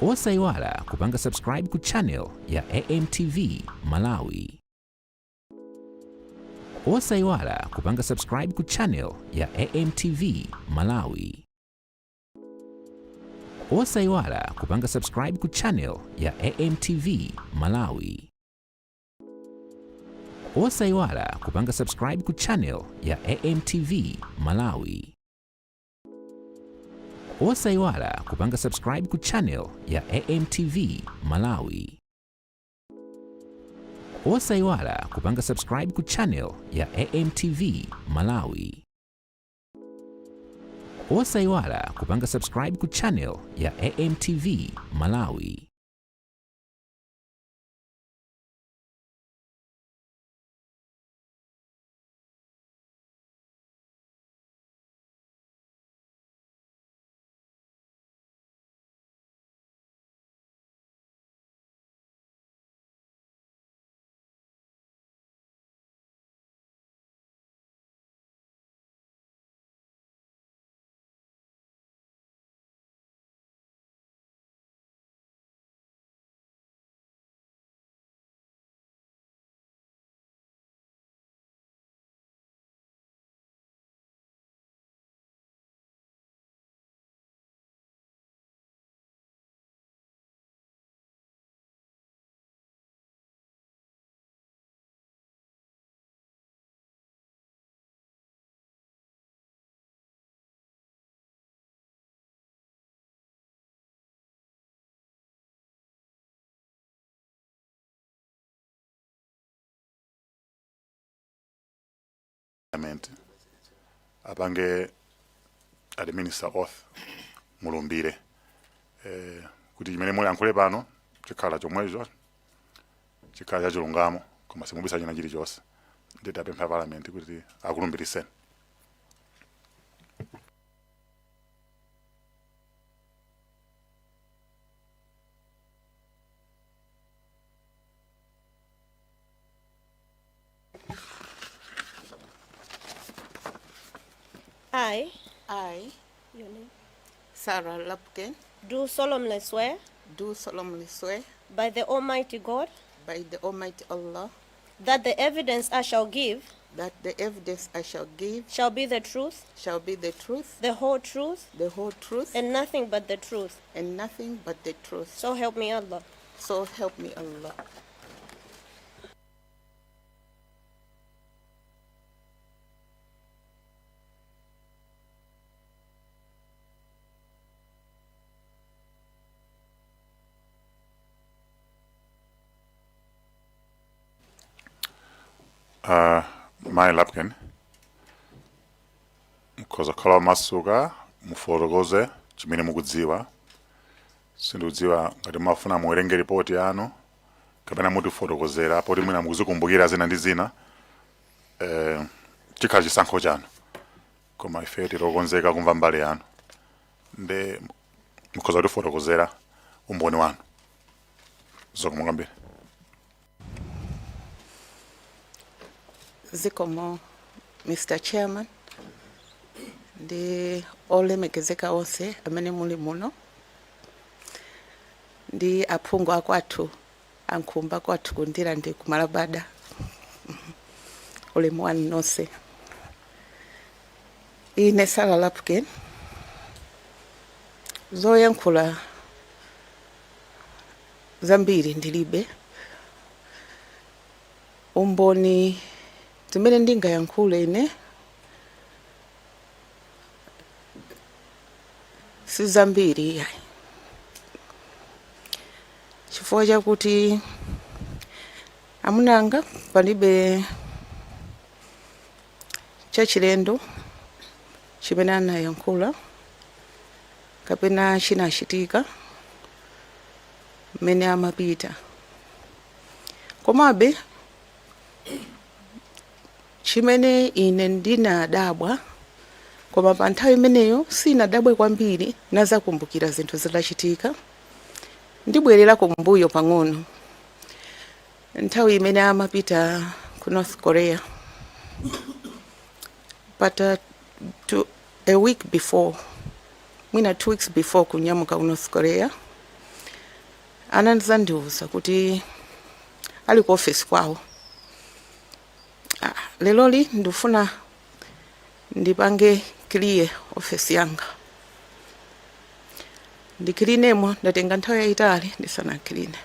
Osaiwala kupanga subscribe ku channel ya AMTV Malawi. Osaiwala kupanga subscribe ku channel ya AMTV Malawi. Osaiwala kupanga subscribe ku channel ya AMTV Malawi. Osaiwala kupanga subscribe ku channel ya AMTV Malawi. Osaiwala kupanga subscribe ku channel ya AMTV Malawi. Osaiwala kupanga subscribe ku channel ya AMTV Malawi. Osaiwala kupanga subscribe ku channel ya AMTV Malawi. Parliament apange administer oath, mulumbire kuti chimene muyankhule pano chikhala chomwecho, chikhala cha chilungamo, koma simubisa china chilichonse. Nditi apempha Parliament kuti akulumbiriseni. I, I, your name, Sarah Lapkin, do solemnly swear do solemnly swear by the Almighty God by the Almighty Allah that the evidence I shall give that the evidence I shall give shall be the truth, shall be the truth, the whole truth, the whole truth, and nothing but the truth. and nothing but the truth. So help me Allah. So help me Allah. Mai Lapkin, mukhoza kukhala masuka, mufotokoze chimene mukudziwa. Sindikudziwa ngati mumafuna muwerenge ripoti yanu kapena mutifotokozera, poti mwina mukuzikumbukira zina ndi zina. Chikhala chisankho chanu, koma ife tilokonzeka kumva mbali yanu, nde mukhoza kutifotokozera umboni wanu. Zikomo kwambiri. Zikomo, Mr. Chairman, ndi olemekezeka onse amene muli muno, ndi aphungu akwathu ankhumba kwathu kundira ndi kumalabada, ulemu wanu nonse. Ine Sarah Lapkin, zoyankhula zambiri ndilibe. Umboni zimene ndingayankhule ine si zambiri iyayi, chifukwa chakuti amunanga palibe chachilendo chimene anayankhula kapena chinachitika mmene amapita. Komabe chimene ine ndinadabwa, koma pa nthawi imeneyo sinadabwe kwambiri, nazakumbukira zinthu zitachitika. Ndibwerera kumbuyo pang'ono, nthawi imene amapita ku North Korea, but a week before, mwina 2 weeks before kunyamuka ku North Korea. Anandiuza kuti ali ku office kwawo, "Ah, leloli ndifuna ndipange clear office yanga, ndicleanemo, ndatenga nthawi yayitali ndisanacleane,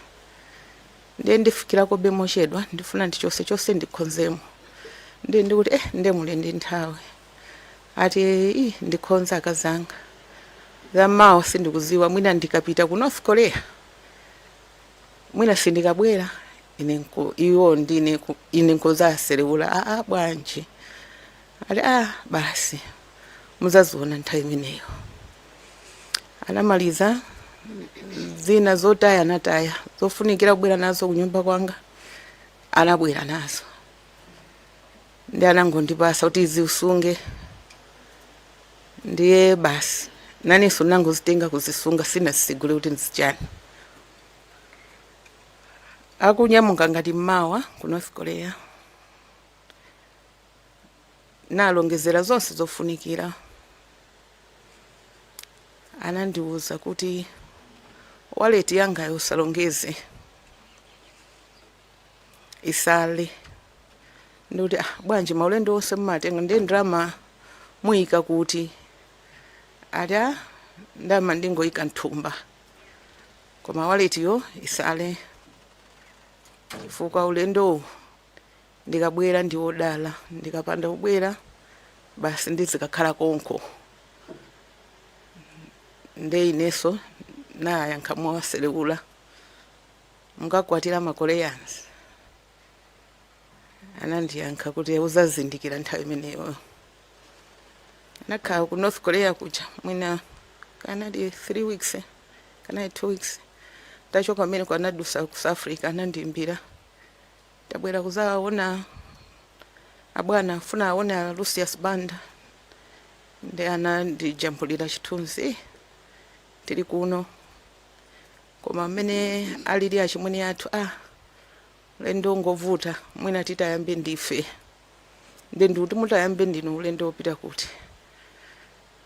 ndiye ndifikirako be mochedwa, ndifuna ndichose chose ndikhonzemo." Ndiye ndikuti, "Eh, ndiye muli ndi nthawi?" Ati, "I, ndikhonza akazanga, zammawa sindikuziwa, mwina ndikapita ku North Korea mwina sindikabwera." Ine iwo ndine ine nkuzaserewula, "Aa, bwanji?" Ati, "Ah, basi, muzaziona nthawi imeneyo." Anamaliza zina zotaya anataya, zofunikira kubwera nazo kunyumba kwanga anabwera nazo, ndi anangondipasa kuti izi usunge. Ndiye basi, naninso nangozitenga kuzisunga, sinazisigule kuti ndizichani. Akunyamuka ngati mmawa ku North Korea, nalongezera zonse zofunikira. Anandiwuza kuti wallet yangayo usalongeze, isale. Ndikuti, "Ah, bwanji? Maulendo onse mumatenga, ndiye ndalama muyika kuti?" Ati, "Ah, ndama ndingoyika mthumba, koma wallet yo isale, chifukwa ulendowu ndikabwera ndi wodala, ndikapanda kubwera basi ndizikakhala konko." Nde inenso nayankha mowaselewula, "Mukakwatira ma Koreans?" Anandiyankha kuti, "Uzazindikira nthawi imeneyo." Anakhala ku North Korea kuja mwina kanali 3 weeks, kanali 2 weeks. Tachoka kumene anadusa ku South Africa, anandiimbira, "Tabwera kuzaona abwana, funa aone a Lucius Banda." Ndi anandijambulira chithunzi, "Tili kuno, koma mmene alili achimwene athu, ah, ulendo ngovuta, mwina titayambe ndife." Ndi ndikuti, "Mutayambe ndinu ulendo wopita kuti?"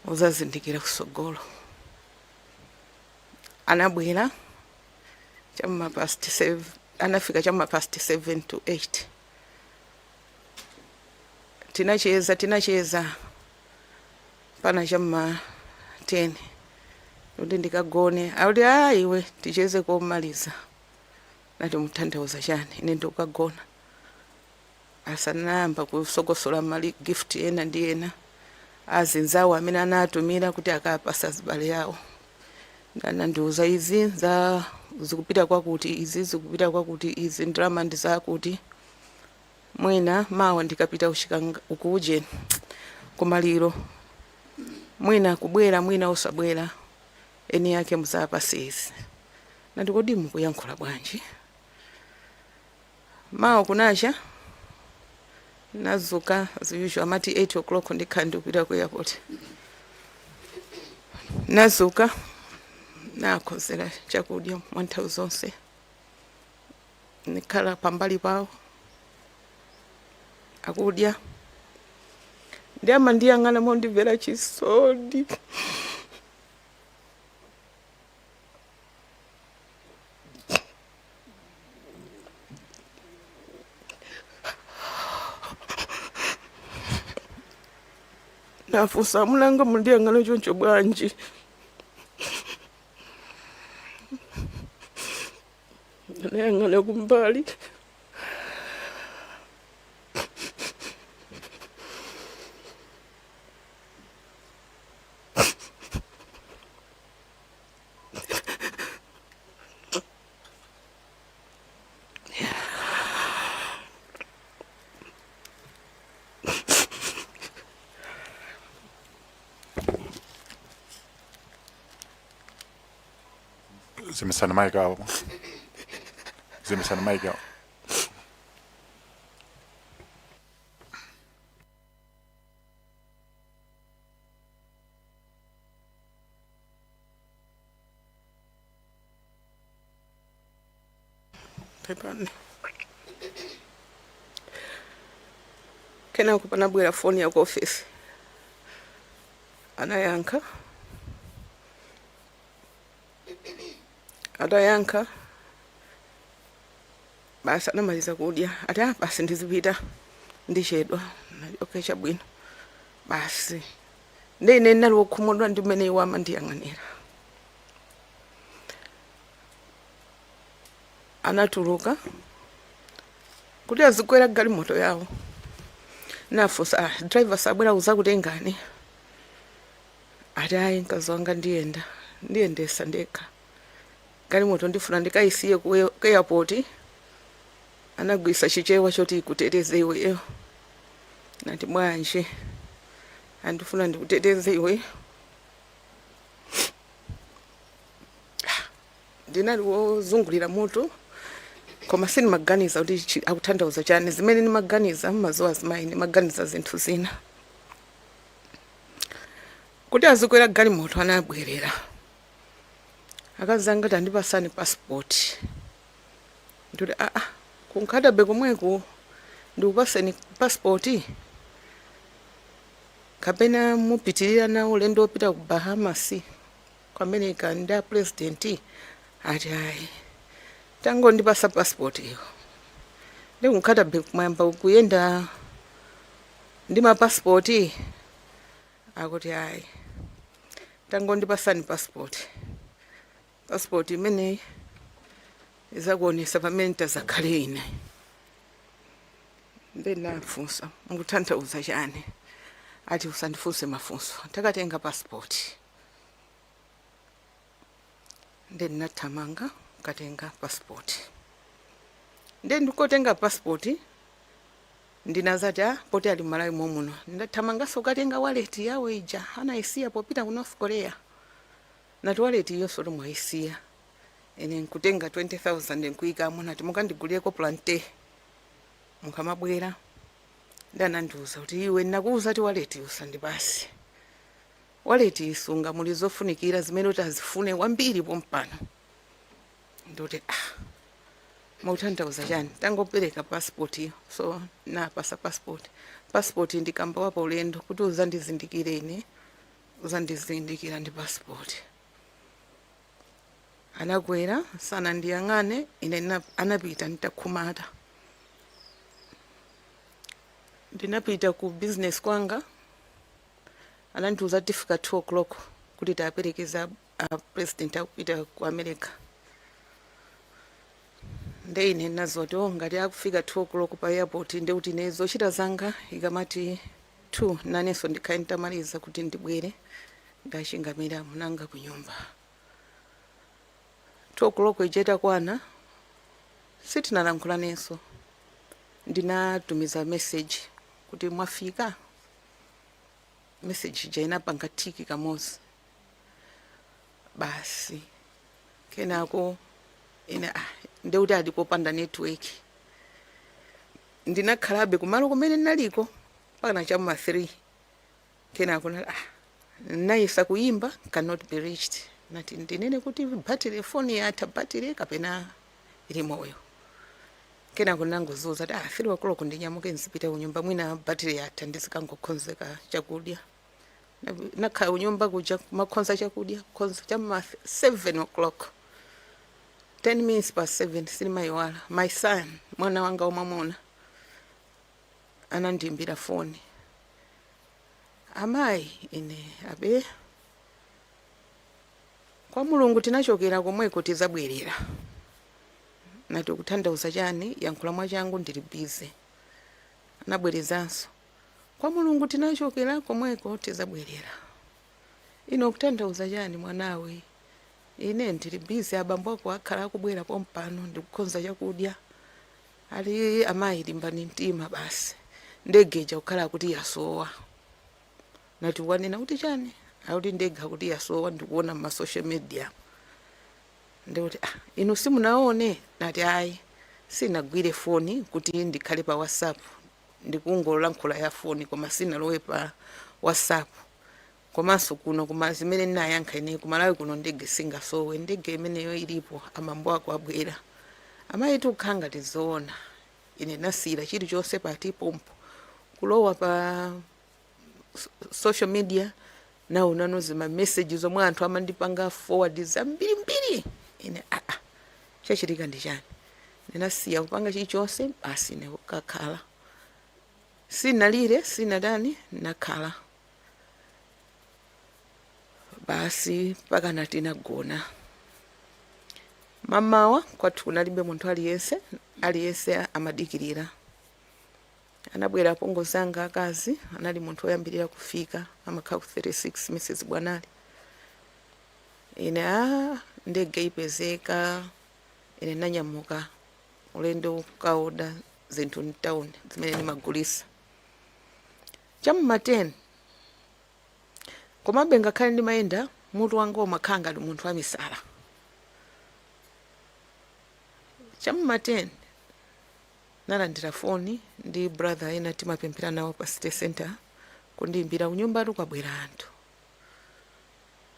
"Uzazindikira kusogolo." Anabwera chamma past 7, anafika chamma past 7 to 8. Tinacheza, tinacheza pana chamma 10, kuti ndikagone. Akuti, "A, iwe, ticheze komaliza." Nati, "Mutanthauza chani? Ine ndikukagona." Asanayamba kusogosola mali gift ena ndi ena azinzawo amene anatumira kuti akapasa zibale yawo, anandiuza izi za zikupita kwakuti, izi zikupita kwakuti, izi ndalama ndi zakuti, mwina mawa ndikapita kuchikanga ukuje kumaliro, mwina kubwera, mwina usabwera, eni yake muzapase izi. Nati, "Kodi mukuyankhula bwanji?" Mawa kunacha nazuka as usual, amati 8 o'clock ndikhala ndikupita ku airport. Nazuka, nakhozera chakudya mwa nthawi zonse, ndikhala pambali pawo akudya, ndi amandiyang'ana mondimvera chisoni. Nafunsa, "Amunanga, mundiyang'ana choncho bwanji?" Anayang'ana kumbali. Zimisani mic awo, zimisani mic awo. Pepani. Kenako panabwera foni ya ku office, anayankha. Atayankha Basi anamaliza kudya, ati, "Ah, basi ndizipita, ndichedwa." Nati, "Okay, chabwino." Basi ndi ine ndinali wokhumudwa ndi mmene iwo amandiyang'anira. Anatuluka kuti azikwera galimoto yawo. Nafunsa, "Ah, driver sabwera kuzakutengani?" Ati, "Ayi, mkazi wanga, ndiyenda, ndiyendesa ndekha galimoto, ndifuna ndikayisiye ku airport." Anagwisa Chichewa choti ikuteteze iweyo. Nati, "Bwanji?" "Andifuna ndikuteteze iwe." Ndinali wozungulira mutu, koma sindimaganiza kuti akutanthauza chani. Zimene ndimaganiza, mmazuwa azimayi, ndimaganiza zinthu zina. Kuti azikwera galimoto, anabwerera, "Akazi anga, tandipasani passport." Ndikuti, "Aa, ku Nkhata Bay komweko ndikupaseni passport kapena mupitirira nawo ulendo wopita ku Bahamas, ku America ndi a president?" Ati, "Ayi, tangondipasa passport iyo." Ndi ku Nkhata Bay kumayamba kuyenda ndi mapasipoti? Akuti, "Ayi, tangondipasani passport. Passport imeneyi izakuonesa pamene tazakhale ine." Ndinafunsa, "Mukutanthauza chani?" Ati, "Usandifunse mafunso, takatenga passport." Nde ndinathamanga katenga passport. Nde ndikotenga passport, ndinazati, "Ah, poti ali Malawi momuno." Ndathamanganso kukatenga wallet yawo ija anayisiya popita ku North Korea. Nati, "Wallet iyonso tomwayisiya." Ine nkutenga 20,000 nkuyikamo, nati, "Mukandigulireko plantain mukamabwera." Ndi anandiuza kuti, "Iwe, ndinakuuza ti wallet usandipasi. Wallet isunga, muli zofunikira zimene kuti azifune kwambiri pompano." Ndikuti, "Ah, mukutanthauza chani? Tangopereka passport iyo." So napasa passport. Passport ndikamba wapa ulendo kuti uzandizindikire ine, uzandizindikira ndi passport. Anakwera, sanandiyang'ane ine. Anapita nditakhumata. Ndinapita ku business kwanga. Anandiuza tifika 2 o'clock kuti taperekeza a president akupita ku America. Nde ine ndinazoti, "Oh, ngati akufika 2 o'clock pa airport, nde kuti ine zochita zanga ikamati 2 nanenso ndikhale nditamaliza kuti ndibwere ndachingamira munanga ku nyumba." 2 o'clock ija itakwana, sitinalankhulanenso. Ndinatumiza message kuti, "Mwafika?" Message ija inapanga tick kamodzi basi. Kenako ine, ah, ndekuti ali kopanda network. Ndinakhalabe kumalo kumene ndinaliko mpaka chamma 3. Kenako ah, nayesa kuyimba, cannot be reached. Nati, "Ndinene kuti battery, phone yatha battery kapena ili moyo?" Kenako nangozuza kuti, "Ah, 3 o'clock ndinyamuke nzipita kunyumba, mwina battery yatha, ndizikangokhonzeka chakudya." Nakhala kunyumba kuja kumakhonza chakudya, kukhonza chamma 7 o'clock, 10 minutes past 7, sinimayiwala, my son, mwana wanga wamwamuna, anandiyimbira foni. "Amayi." Ine, "Abe." "Kwa Mulungu tinachokera komweko, tizabwerera." Nati, "Kutanthauza chani? Yankhula mwachangu, ndili busy." Anabwerezanso, "Kwa Mulungu tinachokera komweko, tizabwerera." "Ino kutanthauza chani, mwanawe? Ine ndili busy, abambo ako akhala akubwera pompano, ndikukonza chakudya." Ali, "Amayi, limbani mtima basi, ndege ija kukhala kuti yasowa." Nati, "Wanena kuti chani?" Akuti, "Ndege akuti yasowa, ndikuona ma social media." Ndikuti, "Ah, inu simunaone?" Nati, "Ayi, sinagwire foni kuti ndikhale pa WhatsApp, ndikungolankhula ya foni koma sinalowe pa WhatsApp. Komanso kuno kuma zimene ndinayankha ine, kumalawi kuno ndege singasowe, ndege imeneyo ilipo, amambo ako abwera." Amayi, tikukhala ngati zoona. Ine nasiyira chilichonse pati pompo, kulowa pa social media, naonano zima message zomwe anthu amandipanga forward zambirimbiri. Ine, "Aa, chachitika ndi chani?" Ndinasiya kupanga chilichonse, basi, ine kukakhala. Sinalire, sinadani, nakhala basi mpaka tinagona. Mamawa kwathu kunalibe munthu aliyense, aliyense amadikirira. Anabwera apongozi anga akazi, anali munthu woyambirira kufika, amakhala ku 36, Mrs Bwanali. Ine, a ndege ipezeka, ine nanyamuka ulendo kukaoda zinthu mtown zimene ndimagulisa cham'ma 10. Komabe ngakhale ndimayenda, mutu wanga umakhala ngati munthu wamisala. Cham'ma 10 nalandira foni ndi brother ena timapemphera nawo pa city center, kundiyimbira, kunyumba kwabwera anthu,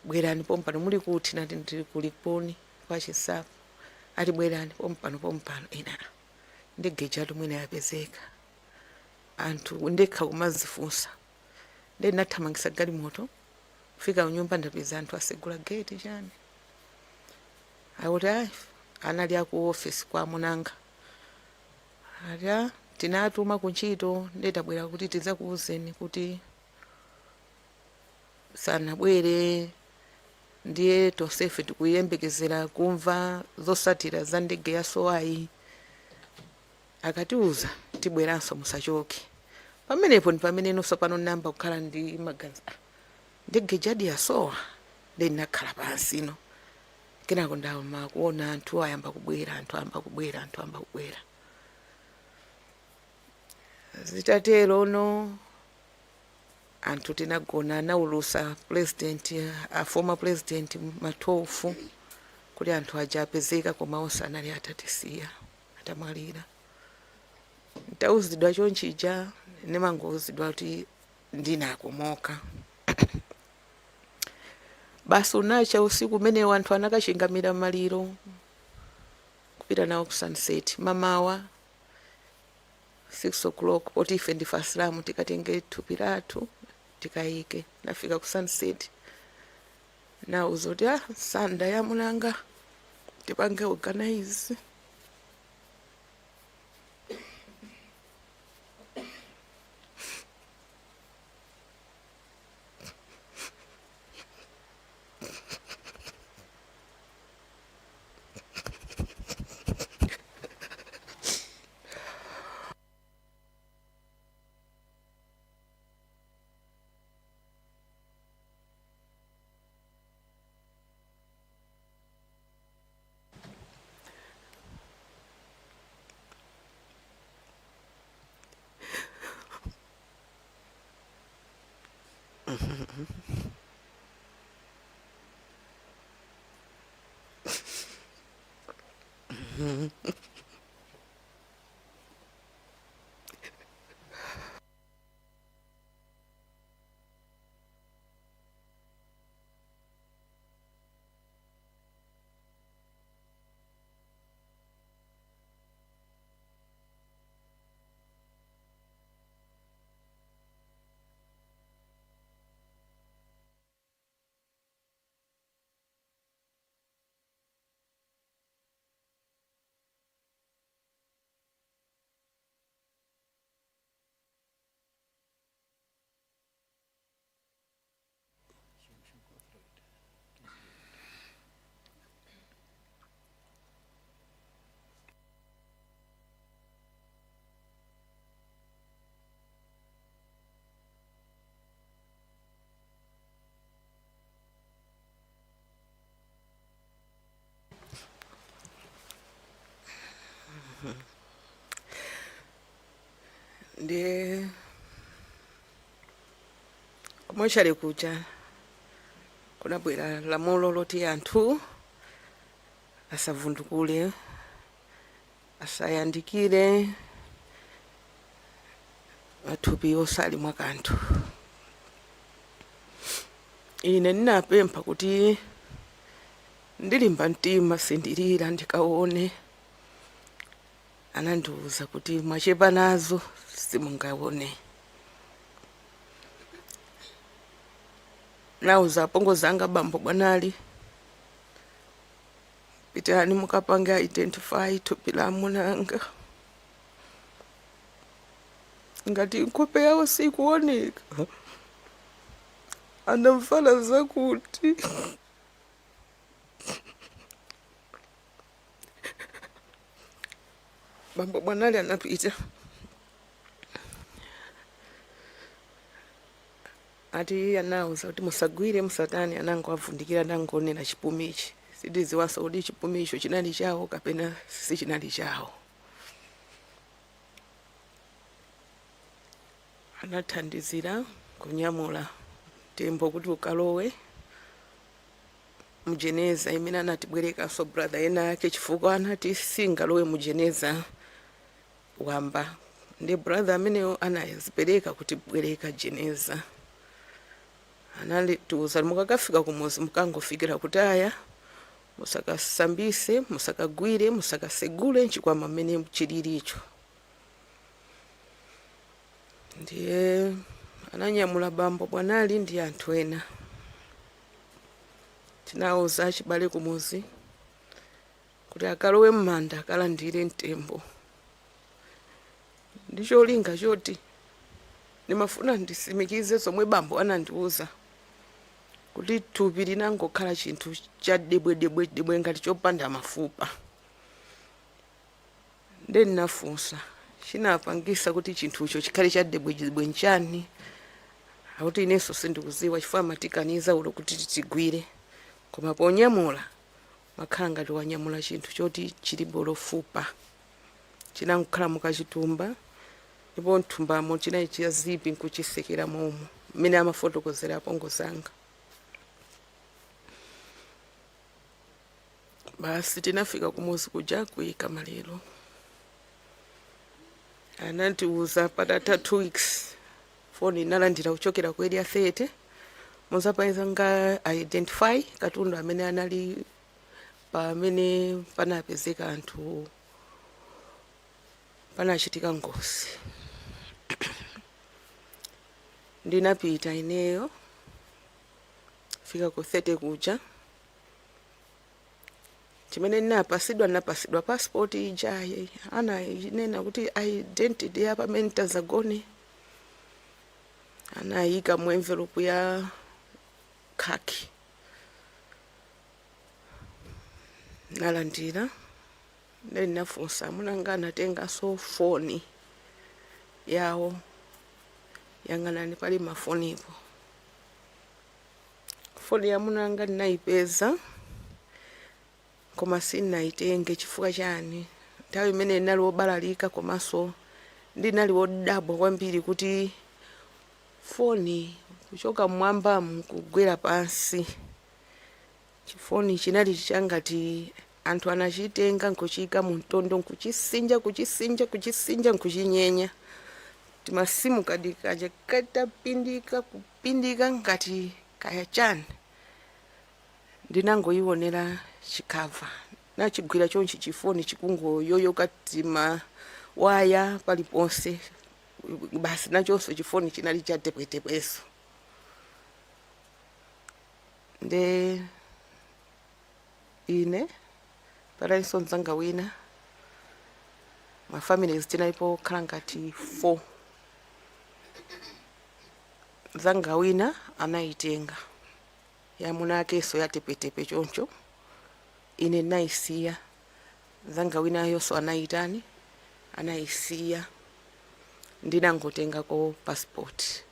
bwerani pompano. Muli kuti? Nati ndili kulikuni kwa Chinsapo. Ati bwerani pompano pompano. Ina ndege chatu mwina yapezeka, anthu ndekha kumazifunsa. Ndi ndinathamangisa galimoto kufika kunyumba, ndapeza anthu asegula gate. Chani? Akuti ayi, anali aku office kwa amunanga. Ati, "Ah, tinatuma kuntchito, ndiye tabwera kuti tidzakuwuzeni kuti sanabwere. Ndiye tonsefe tikuyembekezera kumva zosatira za ndege ya sowayi. Akatiuza tibweranso, musachoke." Pamenepo ndi pamene nonso pano namba kukhala ndi maganizo, "Ah, ndege jadi yasowa?" Ndi ndinakhala pansi no, kenako ndama kuona anthu ayamba kubwera, anthu ayamba kubwera, anthu ayamba kubwera. Zitatero no, anthu tinagona. Anaulusa president, a former president, ma 12 kuti anthu aja apezeka, koma onse anali atatisiya, atamwalira. Ntauzidwa chonchija, ndimangouzidwa kuti ndinakomoka basi. Unacha usiku umenewo, anthu anakachingamira maliro kupita nawo ku Sunset. Mamawa 6 o'clock, poti ife ndife Asilamu, tikatenge thupi lathu tikayike. Nafika ku Sunset, nauza kuti, ah, sanda ya munanga tipange organize. Ndiye ku mortuary kuja kunabwera lamulo loti anthu asavundukule, asayandikire mathupi osali mwa kanthu. Ine ndinapempha kuti ndilimba mtima, sindilira, ndikaone. Anandiwuza kuti mwachepa nazo, simungaone. Nauza apongozi anga, bambo Bwanali, Pitani mukapange identify thupi la amunanga. Ngati nkhope yawo sikuoneka, anavala zakuti? Bambo Bwanali anapita, ati anawuza kuti musagwire, musatani, anangoavundikira, anangonena chipumichi. Sitiziwanso kuti chipumicho chinali chawo kapena sichinali chawo. Anathandizira kunyamula mtembo kuti ukalowe mujeneza imene anatibwerekanso brother ena ake, chifukwa anati singalowe mujeneza wamba, ndi brother ameneyo anazipereka kutibwereka jeneza. Anatiuza, mukakafika kumuzi mukangofikira kutaya, musakasambise, musakagwire, musakasegule mchikwama mmene chililicho. Ndiye ananyamula bambo Bwanali ndi anthu ena. Tinawuza achibale kumuzi kuti akalowe m'manda akalandire mtembo, ndi cholinga choti ndimafuna ndisimikize zomwe bambo anandiuza kuti thupi linangokhala chinthu cha debwedebwedebwe ngati chopanda mafupa. Nde ndinafunsa, chinapangisa kuti chinthucho chikhale cha debwedebwe nchani? Akuti inenso sindikuziwa, chifukwa amatikaniza ulo kuti tigwire, koma ponyamula makhala ngati wanyamula chinthu choti chilibe lofupa, chinangokhala mukachitumba, ndipo mthumbamo chinali cha zipi nkuchisekera momo, mmene amafotokozera apongozanga. Basi, tinafika kumuzi kuja kuyika maliro. Anatiuza patatha 2 weeks, foni inalandira kuchokera ku Area 30, muzapeza nga identify katundu amene anali pamene panapezeka anthu, panachitika ngozi. Ndinapita ineyo, fika ku 30 kuja, chimene ndinapasidwa, ndinapasidwa passport ija anayinena kuti identity ya pamene tazagone, anayika mu envelope ya khaki. Nalandira. Then ndinafunsa amunanga anatenganso foni yawo, yang'anani pali mafonipo. Foni ya amunanga ndinayipeza koma sindinayitenge. Chifukwa chani? Nthawi imene ndinali wobalalika, komanso ndinali wodabwa kwambiri kuti foni kuchoka mmwambamu kugwera pansi. Chifoni chinali changati anthu anachitenga nkuchiyika mu mtondo, nkuchisinja, kuchisinja, kuchisinja, nkuchinyenya. Timasimu kadi kaja katapindika, kupindika ngati kaya chani. Ndinangoyionera chicover, nachigwira chonchi, chifoni chikungoyoyoka tima waya paliponse. Basi, nachonso chifoni chinali cha tepwetepweso. Nde ine patalinso mzanga wina, ma families tinalipo khala ngati 4. Mzanga wina anayitenga yamuna akenso yatepetepe choncho, ine ndinayisiya. Mzanga winayonso anayitani, anayisiya. Ndinangotengako passport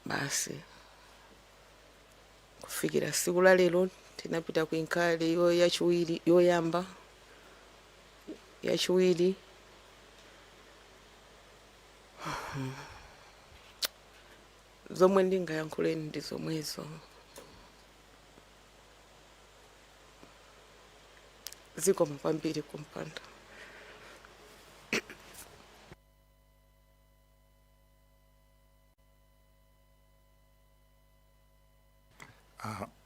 basi. Kufikira siku la lero, tinapita ku inquiry yo yachiwiri, yoyamba, yachiwiri. Zomwe ndingayankhuleni ndi zomwezo. Zikomo kwambiri kumpando.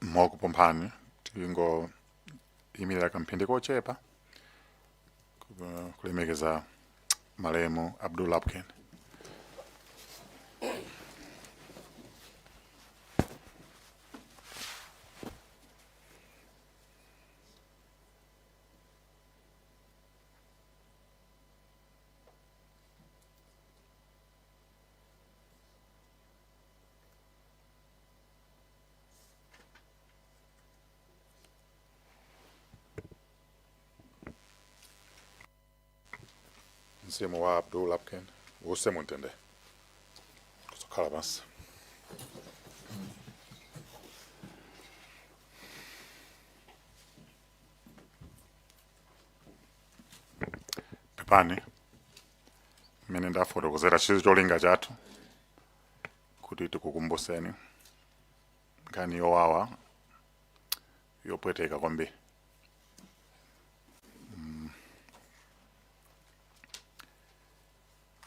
Mokupemphani tingoyimirira kamphindi kochepa kulemekeza malemu Abdul Lapken. Mzimu wa Abdul Lapken uuse mumtendere. Kuzokhala pansi. Pepani, mmene ndafotokozera chizi cholinga chathu kuti tikukumbuseni nkhani yowawa, yopweteka kwambiri.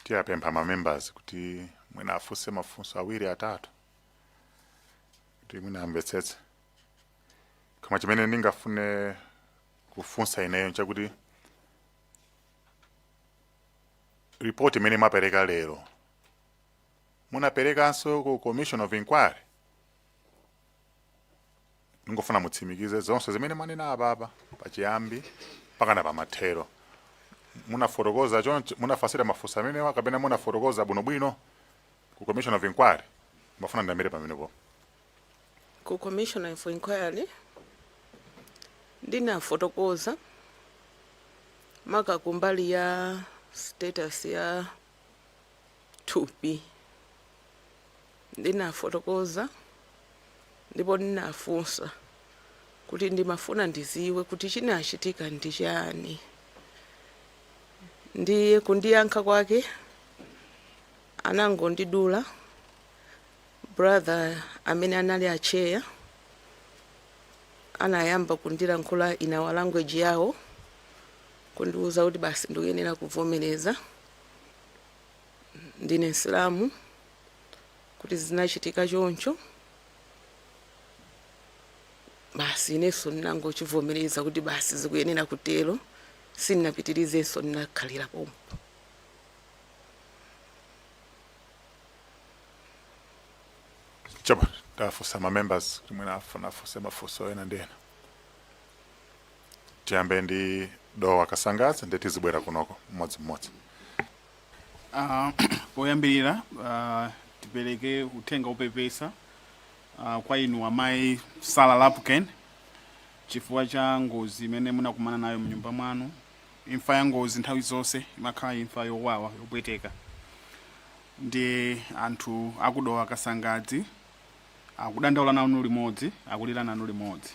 Tiyapempha ma members kuti mwina afunse mafunso awiri, atatu, kuti mwina amvetsetse. Koma chimene ndingafune kufunsa ineyo nchakuti report imene mwapereka lero munaperekanso ku commission of inquiry? Ndingofuna mutsimikize zonse zimene mwanena apapa, pachiyambi mpakana pamathero. Munafotokoza choncho, munafunsira mafunso amenewa, kapena munafotokoza bwinobwino ku commission of inquiry? Mafuna ndiyambire pamenepo. Ku commission of inquiry ndinafotokoza maka kumbali ya status ya thupi. Ndinafotokoza ndipo ndinafunsa kuti ndimafuna ndiziwe kuti chinachitika ndi chani. Ndiye kundiyankha kwake anangondidula brother amene anali acheya, anayamba kundilankhula in our language yawo, kundiuza kuti basi ndikuyenera kuvomereza ndine Msilamu, kuti zinachitika choncho. Basi, inenso ndinangochivomereza kuti basi zikuyenera kutero. Sindinapitirizenso, ndinakhalira pompo. Chaba tafunsa ma members kuti mwina afuna afunse mafunso ena ndi ena. Tiyambe ndi Dowa Kasangadzi, ndi tizibwera kunoko mmodzimmodzi. Poyambirira tipereke uthenga opepesa kwa inu amayi Sara Lapken chifukwa cha ngozi imene munakumana nayo mnyumba mwanu. Imfa ya ngozi nthawi zonse imakhala imfa yowawa, yopweteka, ndi anthu akuDowa Kasangadzi akudandaula nanu limodzi, akulira nanu limodzi.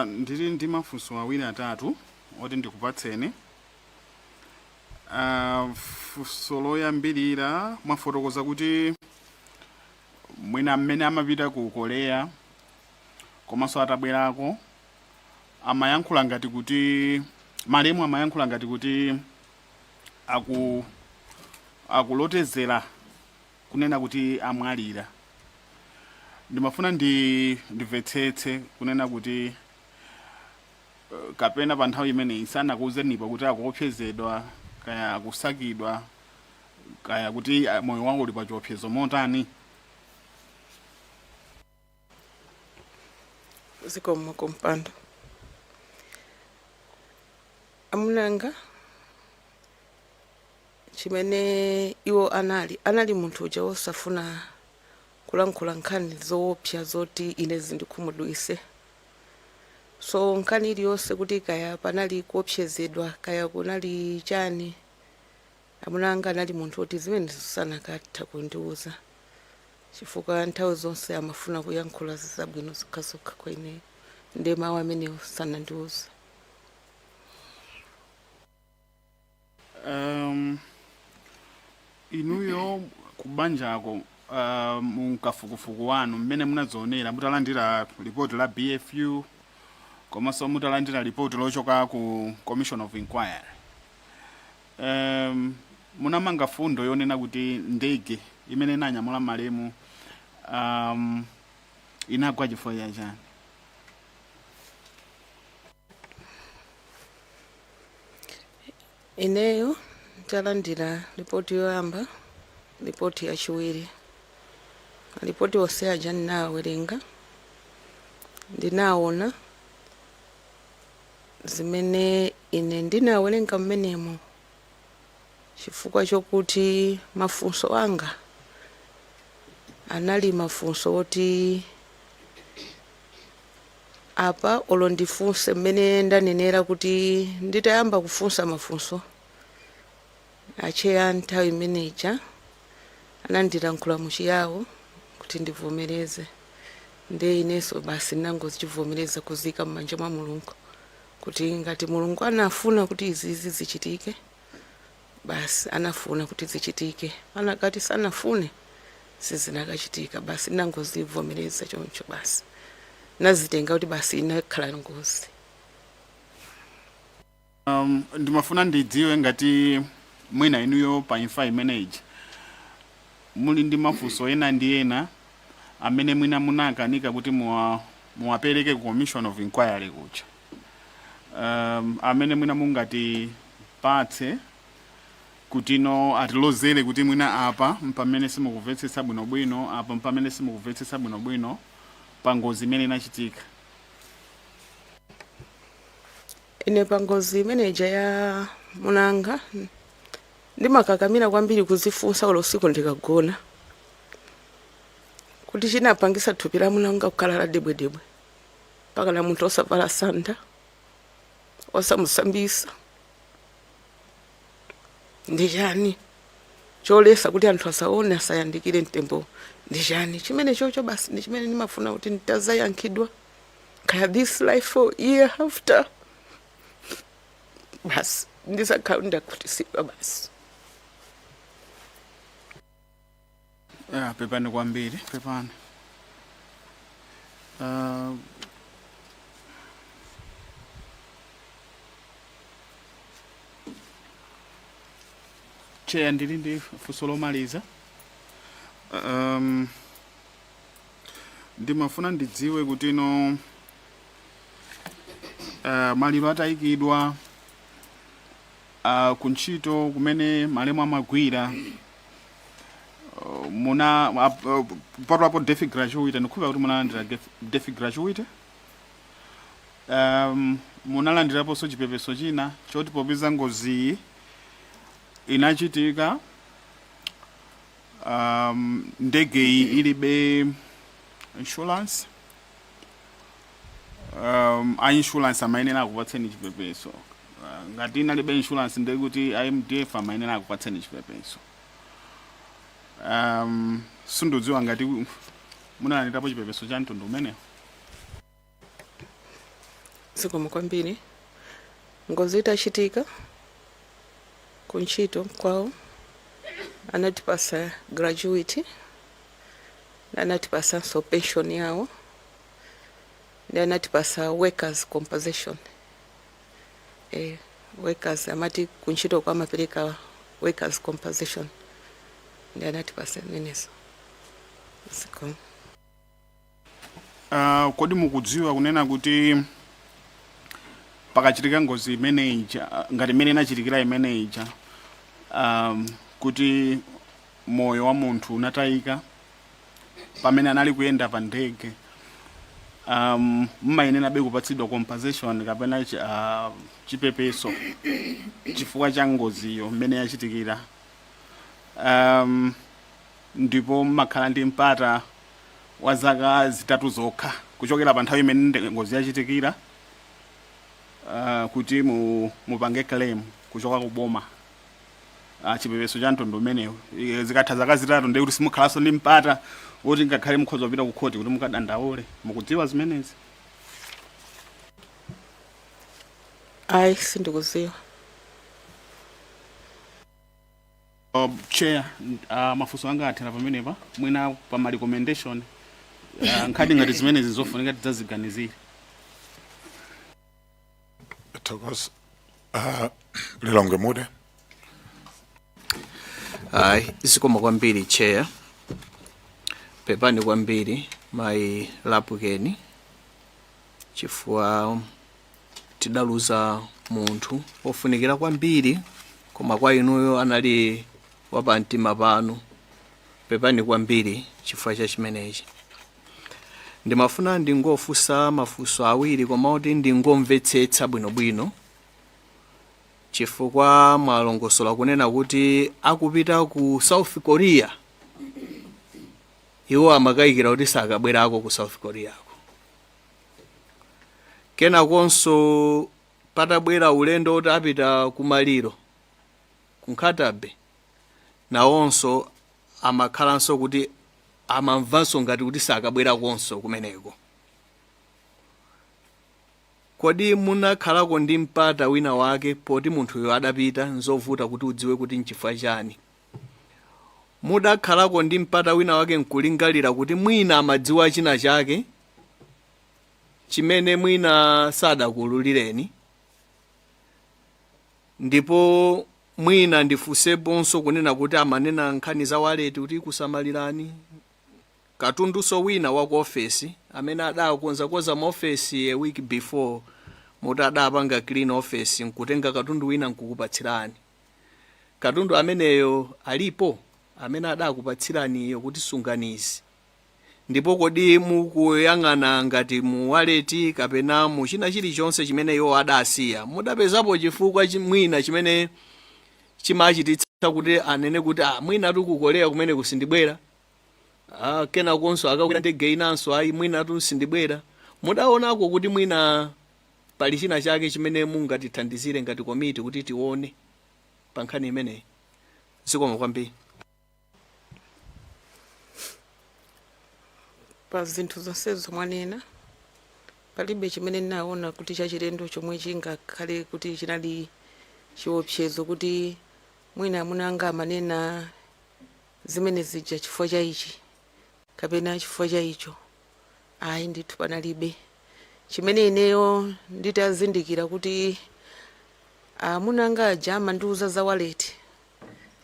Ndili ndi mafunso awiri, atatu oti ndikupatseni. Funso loyambirira, mwafotokoza kuti mwina mmene amapita ku Korea komanso atabwerako amayankhula ngati kuti malemu amayankhula ngati kuti akulotezera kunena kuti amwalira. Ndimafuna ndimvetsetse kunena kuti kapena pa nthawi imeneyi sanakuwuzenipo kuti akuopsezedwa, kaya akusakidwa, kaya kuti moyo wawo uli pa chiopsezo motani? Zikomo kumpando. Amunanga chimene iwo anali munthu uja wosafuna kulankhula nkhani zoopsa zoti ine zindikhumudwise. So nkhani iliyonse kuti kaya panali kuopsezedwa, kaya kunali chani, amunanga anali munthu woti zimenezo sanakatha kundiuza, chifukwa nthawi zonse amafuna kuyankhula zabwino zokhazokha kwa ineyo. Ndiye mawu amenewo sanandiuza. Inuyo kubanjako, mukafukufuku wanu mmene munadzionera mutalandira ripoti la BFU komanso mutalandira ripoti lochoka ku commission of inquiry, munamanga fundo yonena kuti ndege imene inanyamula malemu inagwa chifukwa chachani? Ineyo ntalandira ripoti yoyamba, ripoti yachiwiri, maripoti onse aja ndinawawerenga, ndinaona zimene ine ndinawerenga mmenemo, chifukwa chokuti mafunso anga anali mafunso oti apa olo ndifunse mmene ndanenera kuti nditayamba kufunsa mafunso. Acheya nthawi imene ija anandilankhula muchiyawo kuti ndivomereze, nde inenso basi ndinangozichivomereza, kuzika m'manja mwa Mulungu kuti ngati Mulungu anafuna kuti izizi zichitike, basi anafuna kuti zichitike, anakati sanafune sizinakachitika. Basi ndinangozivomereza choncho, basi nazitenga kuti basi inakhala ngozi. Ndimafuna ndidziwe ngati mwina inuyo pa imfa imeneyi muli ndi mafunso ena ndi ena amene mwina munakanika kuti muwapereke ku commission of inquiry kuja, amene mwina mungatipatse kuti no atilozere kuti mwina apa mpamene simukumvetsetsa bwinobwino, apa mpamene simukumvetsetsa bwinobwino pa ngozi imene inachitika. Ine pa ngozi imeneja ya munanga ndimakakamira kwambiri kuzifunsa olo usiku ndikagona kuti chinapangisa thupi la munanga kukhala la debwedebwe mpaka na munthu osavala sanda, osamusambisa, ndi chani? Cholesa kuti anthu asaone, asayandikire mtembo ndi chani chimene chocho? Basi ndi chimene ndimafuna kuti nditazayankhidwa, kaya this life or year after, basi ndizakhala ndakhutisidwa basi. Yeah, pepani kwambiri, pepani. Chair, ndili ndi funso lomaliza. Ndimafuna ndidziwe kuti no maliro atayikidwa, kuntchito kumene malemu amagwira, muna kupatulapo death gratuity, ndikukhulupirira kuti munalandira death gratuity, munalandiraponso chipepeso china choti popeza ngoziyi inachitika ndegeyi ilibe insurance, a insurance amayenera akupatseni chipepeso. Ngati inalibe insurance, ndiye kuti a MDF amayenera akupatseni chipepeso. Sindidziwa ngati munalandirapo chipepeso cha mtundu umenewo. Zikomo kwambiri. Ngozi itachitika, kuntchito kwawo anatipasa gratuity, anatipasanso pension yawo, ndi anatipasa workers compensation. Workers amati kuntchito kwa amapereka workers compensation, ndi anatipasa zimenezo. Zikomo. Kodi mukudziwa kunena kuti pakachitika ngozi imene ija, ngati imene inachitikira imene ija, kuti moyo wa munthu unatayika pamene anali kuyenda pa ndege, mmayenerabe kupatsidwa compensation kapena chipepeso chifukwa cha ngoziyo mmene yachitikira, ndipo mmakhala ndi mpata wa zaka 3 zokha kuchokera pa nthawi imene ngozi yachitikira kuti mupange claim kuchoka ku boma chipepeso cha mtundu umenewu? Zikatha zaka 3, ndiye kuti simukhalanso ndi mpata woti ngakhale mukhoza kupita ku khoti kuti mukadandaule. Mukudziwa zimenezi? Ayi, sindikudziwa. Chair, mafunso anga athera pamenepa. Mwina pa ma recommendation, nkhani ngati zimenezi zofunika tidzaziganizire. Thokoza. Lilongwe Mude. Ayi, zikomo kwambiri, Chair. Pepani kwambiri, mayi Lapukeni, chifukwa tidaluza munthu ofunikira kwambiri, koma kwa inuyo anali wapamtima panu. Pepani kwambiri chifukwa cha chimenechi. Ndimafuna ndingofunsa mafunso awiri, koma kuti ndingomvetsetsa bwinobwino, chifukwa mwalongosola kunena kuti akupita ku South Korea iwo amakayikira kuti sakabwerako ku South Koreako. Kenakonso patabwera ulendo woti apita kumaliro, Ku Nkhata Bay nawonso amakhalanso kuti amamvanso ngati kuti sakabwerakonso kumeneko. Kodi munakhalako ndi mpata wina wake, poti munthuyo adapita, nzovuta kuti udziwe kuti nchifukwa chani, mudakhalako ndi mpata wina wake nkulingalira kuti mwina amadziwa china chake chimene mwina sadakuululireni? Ndipo mwina ndifunseponso kunena kuti amanena nkhani za wallet kuti ikusamalirani katunduso wina wa ku ofesi amene adakonzakonza mu ofesi a week before, muti adapanga clean office nkutenga katundu wina nkukupatsirani. Katundu ameneyo alipo amene adakupatsiraniyo kuti sunganizi? Ndipo kodi mukuyang'ana ngati mu wallet kapena mu china chilichonse chimene iwo adasiya, mudapezapo chifukwa mwina chimene chimachititsa kuti anene kuti, "Ah, mwina tu ku Korea kumene kusindibwera," ah, kenakonso akakwera ndege inanso, "Ayi, mwina tu sindibwera"? Mudaonako kuti mwina pali china chake chimene mungatithandizire ngati komiti kuti tione pa nkhani imeneyi? Zikomo kwambiri. Pa zinthu zonsezo mwanena, palibe chimene ndinaona kuti chachilendo chomwe chingakhale kuti chinali chiopsezo kuti mwina amuna anga amanena zimene zija chifukwa cha ichi kapena chifukwa cha icho. Ayi ndithu, panalibe. Chimene ineyo nditazindikira kuti amuna anga aja amandiuza za wallet,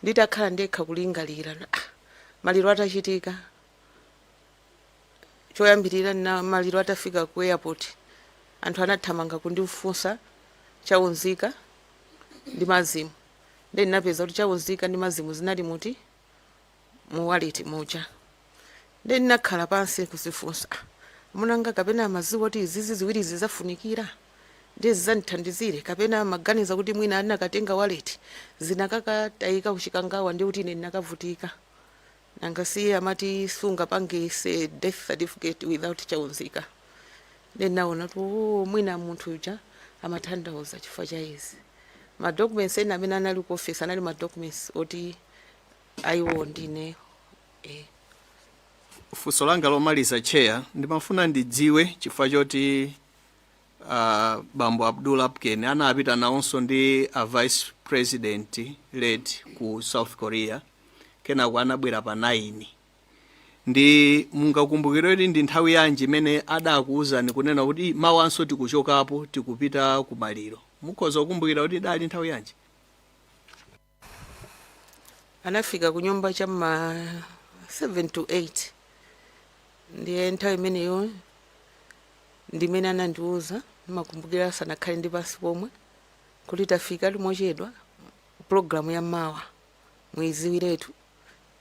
nditakhala ndekha kulingalira, ah, maliro atachitika choyambirira na maliro atafika ku airport, anthu anathamanga kundifunsa chaunzika ndi mazimu. Ndi ndinapeza kuti chaunzika ndi mazimu zinali muti? Mu wallet muja. Ndi ndinakhala pansi kuzifunsa, "Ah, munanga kapena amaziwa kuti izizi ziwiri zizafunikira ndiye zizandithandizire, kapena amaganiza kuti mwina anakatenga wallet zinakakatayika kuchikangawa ndi kuti ine ndinakavutika? Nanga siye amati sungapange se death certificate without chaunzika." Ndi ndinaona kuti, oh, mwina munthu uja amatanthauza chifukwa cha izi. Ma documents ena amene anali ku office anali ma documents oti ayiwo ndine eh. Funso langa lomaliza, Chair, ndimafuna ndidziwe chifukwa choti bambo Abdul Lapken anapita nawonso ndi a Vice President late ku South Korea, kenako anabwera pa 9. Ndi mungakumbukire kuti ndi nthawi yanji imene adakuwuzani kunena kuti mawanso tikuchokapo, tikupita kumaliro? Mukhoza kukumbukira kuti idali nthawi yanji? Anafika ku nyumba chamma 7 to 8. Ndiye nthawi imeneyo ndimene anandiuza. Ndimakumbukira asanakhale ndi pansi pomwe kuti tafika timochedwa, program ya mawa muiziwiretu,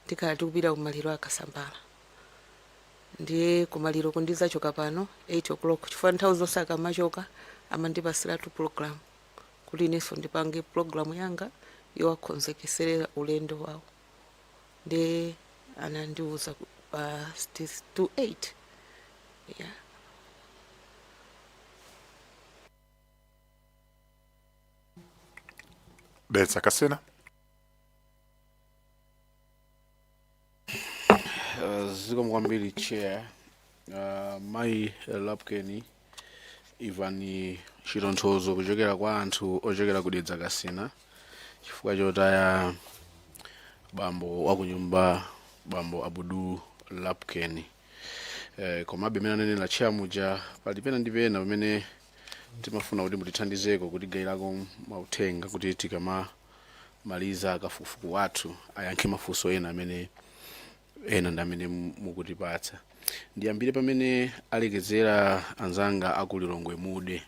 tikhala tikupita kumaliro akasambala. Ndiye kumaliro kundizachoka pano 8 o'clock, chifukwa nthawi zonse akamachoka amandipasiratu program kuti inenso ndipange program yanga yowakonzekeserera ulendo wawo. Ndiye anandiuza pa to 8, yeah. Dedza Kasina. Zikomo kwambiri, Chair. Mayi Lapken, imvani chitonthozo kuchokera kwa anthu ochokera ku Dedza Kasina chifukwa chotaya bambo wakunyumba, bambo Abudu Lapken. Komabe imene anenera Chair muja, pali pena ndi pena pamene timafuna kuti mutithandizeko kutigayirako mauthenga kuti tikamamaliza kafukufuku wathu ayankhe mafunso ena amene ena ndi amene mukutipatsa. Ndiyambire pamene alekezera anzanga aku Lilongwe Mude.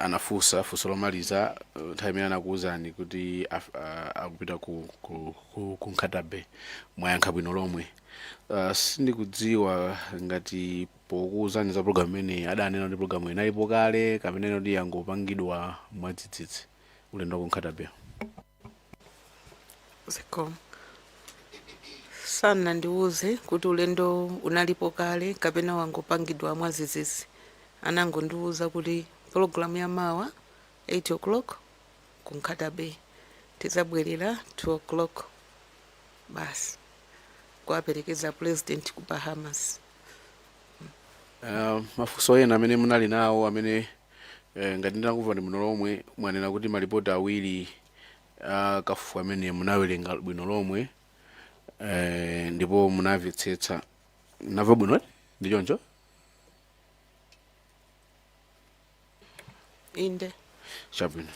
Anafunsa funso lomaliza, nthawi imene anakuwuzani kuti akupita ku Nkhata Bay, mwayankha bwino lomwe. Sindikudziwa ngati pokuwuzani za program imeneyi adanena kuti program inalipo kale kapena kuti yangopangidwa mwadzidzidzi, ulendo wa ku Nkhata Bay. Zikomo. Sanandiuze kuti ulendo unalipo kale kapena wangopangidwa mwadzidzidzi. Anangondiuza kuti program ya mawa 8 o'clock ku Nkhata Bay. Tizabwerera 2 o'clock basi, kuwaperekeza President ku Bahamas. Mafunso ena amene munali nawo amene ngati ndinakumva ndi bwino lomwe, mwanena kuti malipoti awiri a kafukufuku amene munawerenga bwino lomwe ndipo munamvetsetsa. Namva bwino, eh? Ndi choncho? Inde. Chabwino.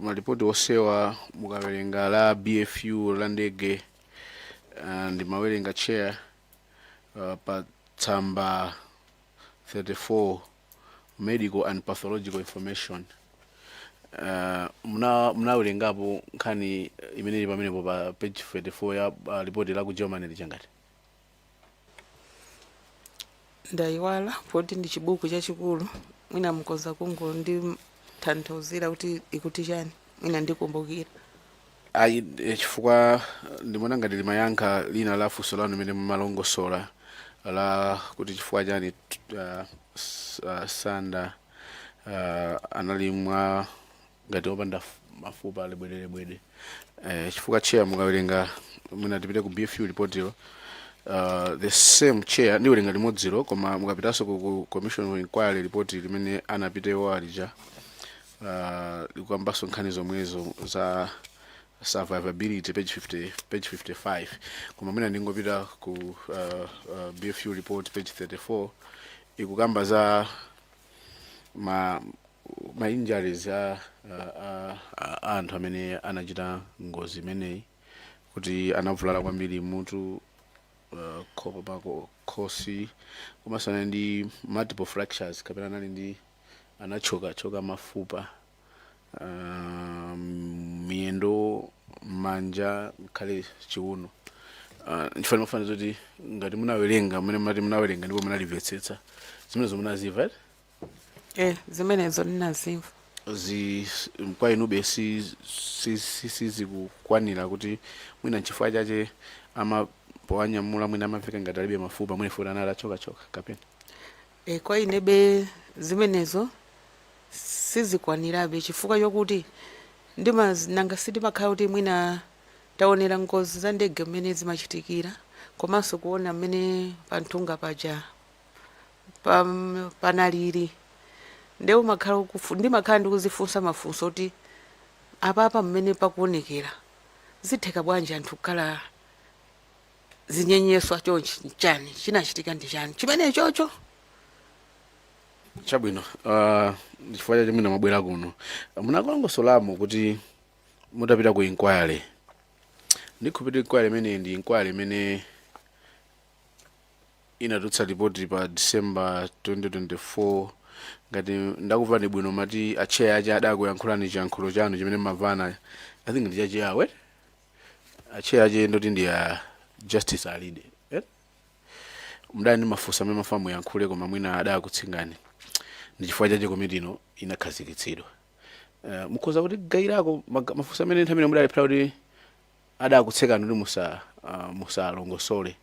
Malipoti onsewa mukawerenga la BFU la ndege, ndimawerenga, chair, pa tsamba 34, medical and pathological information, munawerengapo nkhani imene ili pamenepo pa page 34 ya ripoti la ku Germany lichangati? Ndayiwala poti ndi chibuku chachikulu. Mwina mukhoza kungonditanthauzira kuti ikuti chani, mwina ndikumbukira. Ayi, chifukwa ndimaona ngati limayankha lina la funso lanu limene mumalongosola la kuti chifukwa chani Sanda anali mwa ngati opanda mafupa ali bwederebwede. Chifukwa, chair, mukawerenga, mwina tipite ku BFU report ilo, the same, chair, ndiwerenga limodzilo, koma mukapitanso ku commission of inquiry report limene anapita iwo alija, likukambanso nkhani zomwezo za survivability, page 50, page 55. Koma mwina ndingopita ku BFU report, page 34, ikukamba za ma injuries a anthu amene anachita ngozi imeneyi, kuti anavulala kwambiri mutu, pako khosi, komanso anali ndi multiple fractures kapena anali ndi anachokachoka mafupa, miyendo, manja, ngakhale chiuno. Nchifukwa ndimafuna kuti ngati munawerenga mmene mati munawerenga ndipo munalimvetsetsa, zimenezo munazimva, eh? Zimenezo ndinazimva. Kwa inube sizikukwanira kuti mwina nchifukwa chache ama powanyamula mwina amaveka ngati alibe mafupa, mwina futi anali achokachoka kapena? Kwa inebe zimenezo sizikwanirabe, chifukwa chokuti ndima nanga sitimakhala kuti mwina taonera ngozi za ndege mmene zimachitikira, komanso kuona mmene panthunga paja panalili, nde umakhala ndimakhala ndikuzifunsa mafunso kuti apapa mmene pakuonekera zitheka bwanji anthu kukhala zinyenyeswa chonchi? Chani chinachitika? Ndi chani chimene chocho? Chabwino. Chifukwa chache mwina mwabwera kuno, munakalongosolamo kuti mutapita ku inquiry, ndikhulupirira inquiry imene ndi inquiry imene inatulutsa ripoti pa December 2024, ngati ndakumvani bwino, mati a chair ache adakuyankhulani chiyankhulo chanu chimene mmavana, I think ndi chachiyawe. A chair ache ndoti ndi a Justice Alide, eh? Mudali ndi mafunso amene mafuna muyankhule, koma mwina adakutsingani, ndi chifukwa chache komiti ino inakhazikitsidwa. Mukhoza kuti gayirako mafunso amene nthawi imene mudalephera kuti adakutsekani kuti musalongosole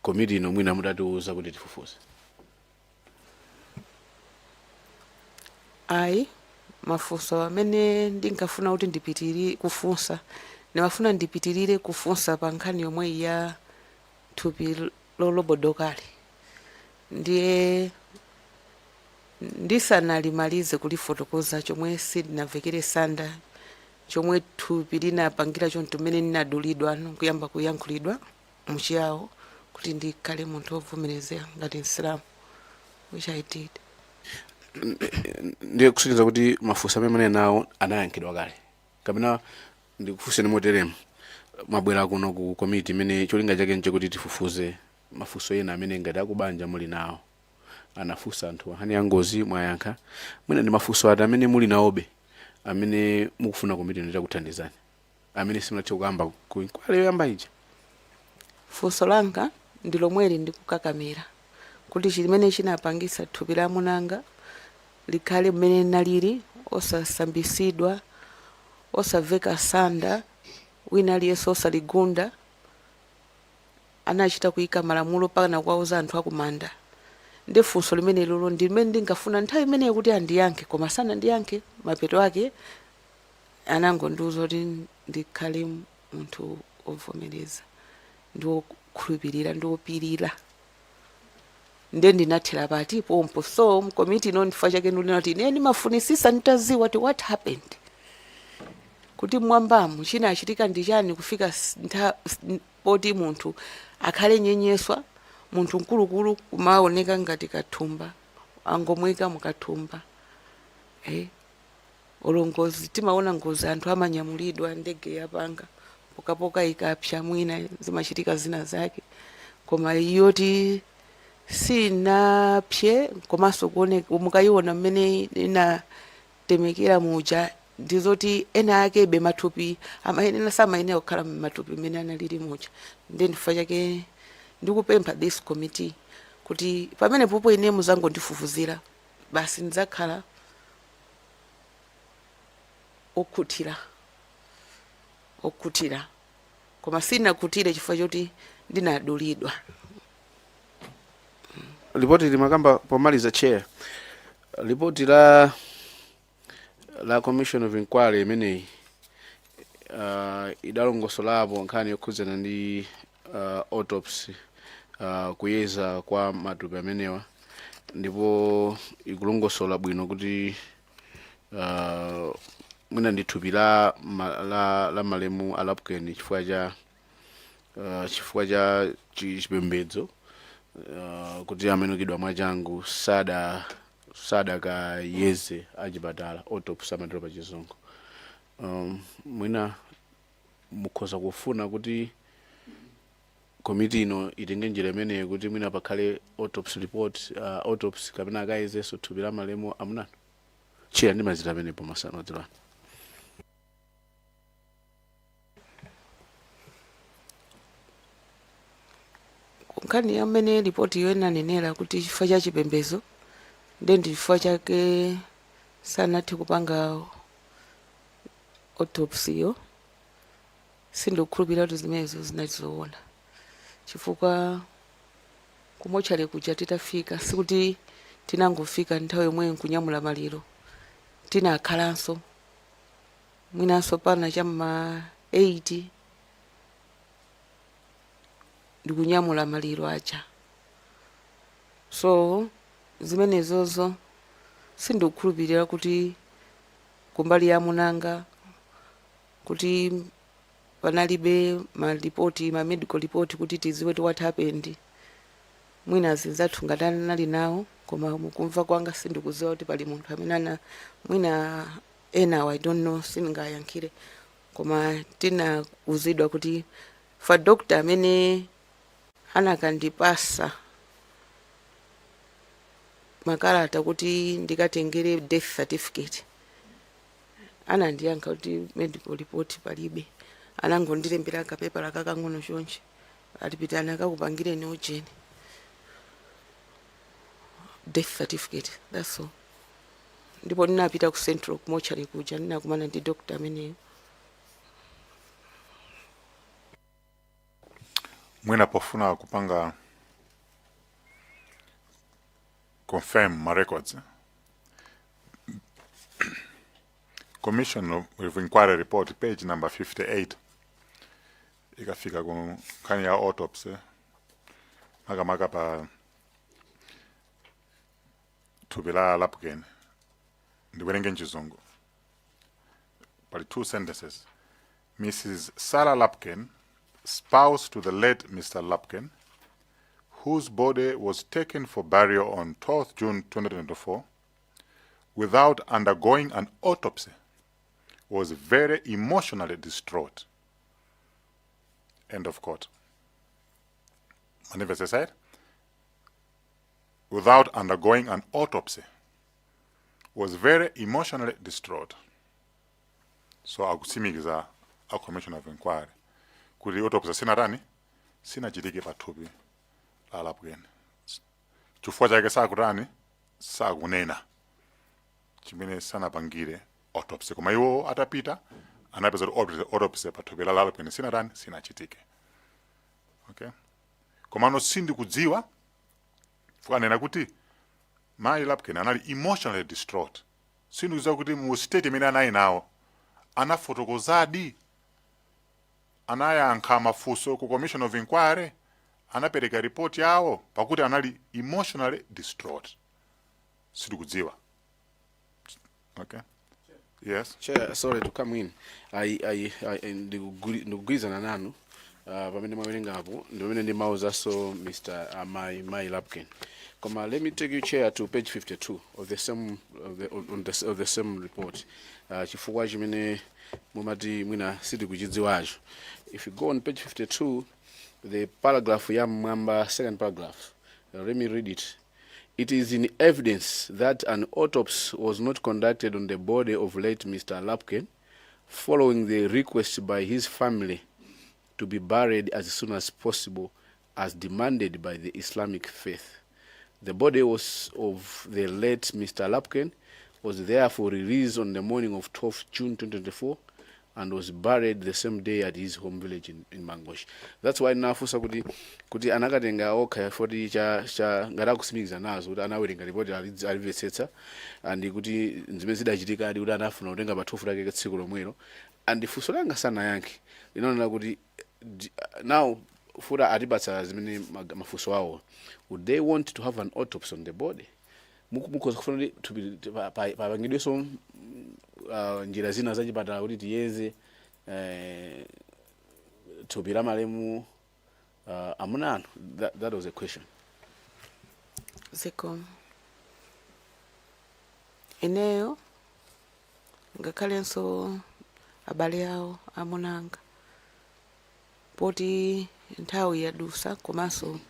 komiti ino, mwina mutatiuza kuti tifufuze? Ayi, mafunso amene ndinkafuna kuti ndipitirire kufunsa, ndimafuna ndipitirire kufunsa pa nkhani yomweyi ya thupi lolobodokali. Ndiye ndisanalimalize kulifotokoza chomwe sindinavekere sanda, chomwe thupi linapangira choncho, mmene ndinadulidwa kuyamba kuyankhulidwa muchiyawo kuti ndikhale munthu wovomerezeka ngati Msilamu, which I did. Ndiye kusonyeza kuti mafunso amene munali nawo anayankhidwa kale, kapena ndikufunseni moteremu: mwabwera kuno ku komiti imene cholinga chake nchakuti tifufuze mafunso ena amene ngati akubanja muli nawo. Anafunsa anthu nkhani ya ngozi, mwayankha. Mwina ndi mafunso ati amene muli nawobe amene mukufuna komiti ino itakuthandizani, amene simunathe kukamba ku inquiry yoyamba ija? Funso langa ndi lomweli ndikukakamira, kuti chimene chinapangisa thupi la amunanga likhale mmene linalili, osasambisidwa, osaveka sanda, wina aliyense osaligunda, anachita kuyika malamulo pakana kuwauza anthu akumanda. Ndi funso limene lolo ndi limene ndingafuna nthawi imeneyo kuti andiyankhe, koma sanandiyankhe. Mapeto ake anangondiuza kuti ndikhale munthu wovomereza ndi wokhulupirira ndi wopirira. Nde ndinathera pati pompo. So mkomiti ino, ndifukwa chake ndinena kuti ine ndimafunisisa nditaziwa kuti what happened, kuti mwambamu chinachitika ndi chani kufika poti munthu akhale nyenyeswa, munthu mkulukulu kumaoneka ngati kathumba, angomweka mukathumba, eh? Olo ngozi, timaona ngozi, anthu amanyamulidwa, ndege yapanga pokapoka, ikapsa mwina zimachitika zina zake, koma iyoti sinapye, komanso kuone mukayiona mmene inatemekera muja, ndizoti ena akebe mathupi amayenera, samayenera kukhala mmathupi mmene analili muja. Ndi ndifukwa chake ndikupempha this committee kuti pamene popo ine muzangondifufuzira basi, ndidzakhala okhutira, okhutira. Koma sinakhutire chifukwa choti ndinadulidwa. Ripoti limakamba, pomaliza, Chair, ripoti la commission of inquiry imeneyi idalongosolapo nkhani yokhudzana ndi autopsy, kuyeza kwa matupi amenewa, ndipo ikulongosola bwino kuti mwina ndi thupi la malemu a Lapken, chifukwa cha chipembedzo, kuti amenukidwa mwachangu, sadakayeze achipatala, autopsy amatero pa Chizungu. Mwina mukhoza kufuna kuti komiti ino itenge njira imeneyi kuti mwina pakhale autopsy report, autopsy kapena akayezenso thupi la malemu amunanu. Chair, ndi mazira amenepo madzulo ano. Nkhani yamene ripoti iyo inanenera kuti chifukwa cha chipembedzo, nde ndi chifukwa chake sanathe kupanga autopsy yo, sindikukhulupirira kuti zimenezo zinali zoona, chifukwa kumotchale kuja titafika, sikuti tinangofika nthawi yomweyo nkunyamula maliro. Tinakhalanso mwinanso pana cham'ma 8 ndikunyamula maliro aja. So zimenezozo sindikukhulupirira kuti kumbali ya munanga kuti panalibe ma report, ma medical report, kuti tiziwe kuti what happened. Mwina azinzathu ngati anali nawo, koma mukumva kwanga sindikuziwa kuti pali munthu amene ana, mwina enawo, I don't know, sindingayankhire. Koma tinauzidwa kuti fa doctor amene anakandipasa makalata kuti ndikatengere death certificate anandiyankha kuti medical report palibe. Anangondilembera kapepala kakang'ono chonchi, atipitani akakupangireni ujeni, death certificate, that's all. Ndipo ndinapita ku Central kumochari kuja, ndinakumana ndi doctor ameneyo. Mwina pofuna kupanga confirm ma records, commission of inquiry report, page number 58, ikafika ku nkhani ya autopsy, makamaka pa thupi la Lapken, ndiwerenge mchizungu, pali two sentences: "Mrs. Sarah Lapken, spouse to the late Mr. Lapken, whose body was taken for burial on 12th June 2024 without undergoing an autopsy, was very emotionally distraught." End of quote. Manifest said, "without undergoing an autopsy, was very emotionally distraught." So akutsimikiza a commission of inquiry kuti autopsy sinatani, sinachitike pathupi la Lapken. Chifukwa chake sakutani, sakunena chimene sanapangire autopsy, koma iwo atapita anapeza kuti autopsy pathupi la Lapken sinatani, sinachitike. Okay, komano sindikudziwa, anena kuti Mayi Lapken anali emotionally distraught. Sindikudziwa kuti mu state imene anali nawo anafotokozadi, anayankha mafunso ku commission of inquiry, anapereka report yawo, pakuti anali emotionally distraught. Sindikudziwa. Okay, yes. Chair, sorry to come in. I ndikugwirizana nanu pamene mwawerengapo ndi pamene ndimawuzanso Mr. Mai Lapken. Koma let me take you, Chair, to page 52 of the same of the, on the, of the same report. Chifukwa chimene mumati mwina sitikuchidziwacho. If you go on page 52, the paragraph ya mmwamba, second paragraph, let me read it. "It is in evidence that an autopsy was not conducted on the body of late Mr. Lapken following the request by his family to be buried as soon as possible, as demanded by the Islamic faith. The body was of the late Mr. Lapken was therefore released on the morning of 12 June 2024 and was buried the same day at his home village in Mangochi." That's why nafunsa kuti anakatenga okha foti cha ngati akusimikiza nazo kuti anawerenga ripoti, alimvetsetsa, and kuti zimene zidachitikadi kuti anafuna kutenga pa 12 lake tsiku lomwelo. And funso langa sanayankhe, linaonera kuti now futa atipatsa zimene mafunso awo, would they want to have an autopsy on the body? Mukhoza kufuna kuti thupi papangidwenso njira zina zachipatala kuti tiyeze thupi la malemu amuna anu? That was a question. Zikomo. Ineyo ngakhalenso abale awo amunanga, poti nthawi yadusa komanso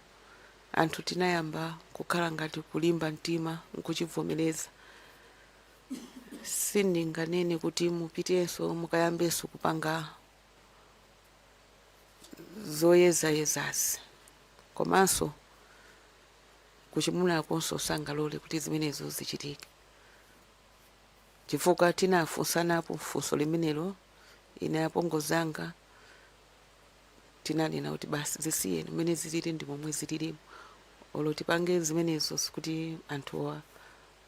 anthu tinayamba kukhala ngati kulimba mtima nkuchivomereza, sindinganene kuti mupitenso mukayambenso kupanga zoyezayezazi, komanso kuchimunakonso sangalole kuti zimenezo zichitike, chifukwa tinafunsanapo funso limenelo. Ine, apongozi anga, tinanena kuti basi, zisiyeni mmene zilili ndi momwe zililimo. Olo tipange zimenezo, sikuti anthuwa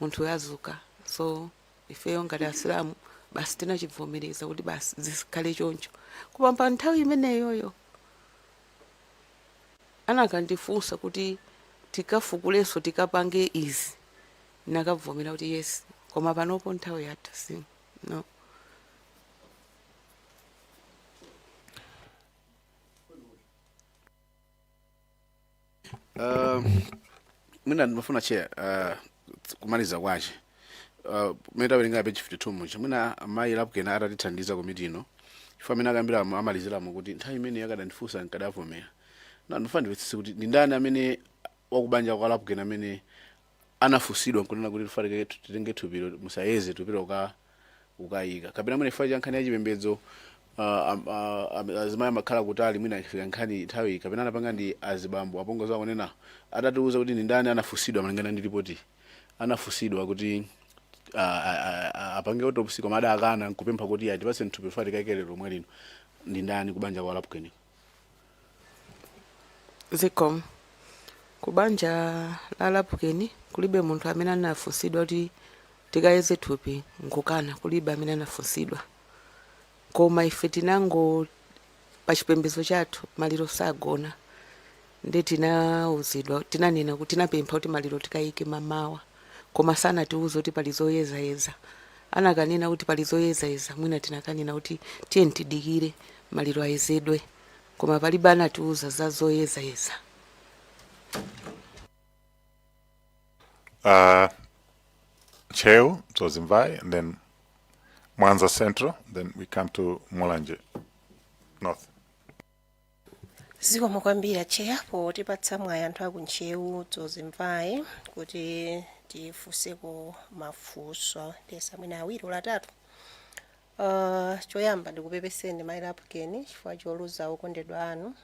munthu yazuka. So ifeyo ngati Asilamu basi tinachivomereza kuti basi zikhale choncho. Koma pa nthawi imeneyoyo anakandifunsa kuti tikafukulenso, tikapange izi, nakavomera kuti yes. Koma panopo nthawi yatha, si no. Mwina ndimafuna, Chair, kumaliza kwache mmene tawerenga page 52 muja, mwina amayi Lapken atatithandiza komiti ino, chifukwa amene akambiramo amaliziramo kuti nthawi imene akadandifunsa nkadavomera. Na ndifuna ndimvetsetse kuti ndi ndani amene wakubanja kwa Lapken amene anafunsidwa nkunena kuti tifanike titenge thupilo, musayeze thupilo ukayika, kapena mwina chifukwa cha nkhani ya chipembedzo, azimayi amakhala kutali, mwina ikafika nkhani nthawi, kapena anapanga ndi azibambo apongozi akunena, atatiuza kuti ndi ndani anafunsidwa malingana ndi ripoti, anafunsidwa kuti apange autopsy koma adakana nkupempha kuti atipatse thupi fa tikayike lomwe lino, ndi ndani kubanja kwa Lapken? Zikomo. Kubanja la Lapukeni kulibe munthu amene anafunsidwa kuti tikayeze thupi nkukana, kulibe amene anafunsidwa. Koma ife tinango pa chipembedzo chathu maliro sagona, ndi tinauzidwa, tinanena kuti tinapempha kuti maliro tikayike mamawa, koma sanatiuze kuti pali zoyezayeza. Anakanena kuti pali zoyezayeza, mwina tinakanena kuti tiye tidikire maliro ayezedwe, koma palibe anatiuza za zoyezayeza. Ntcheu, Dzonzi Mvai, and then Mwanza Central, then we come to Mulanje North. Zikomo kwambiri, a Chair, potipatsa mwayi anthu aku Ntcheu, Dzonzi Mvai, kuti tifunseko mafunso ndiyesa mwina awiri olo atatu. Choyamba ndikupepeseni, mayi Lapukeni, chifukwa choluza okondedwa anu.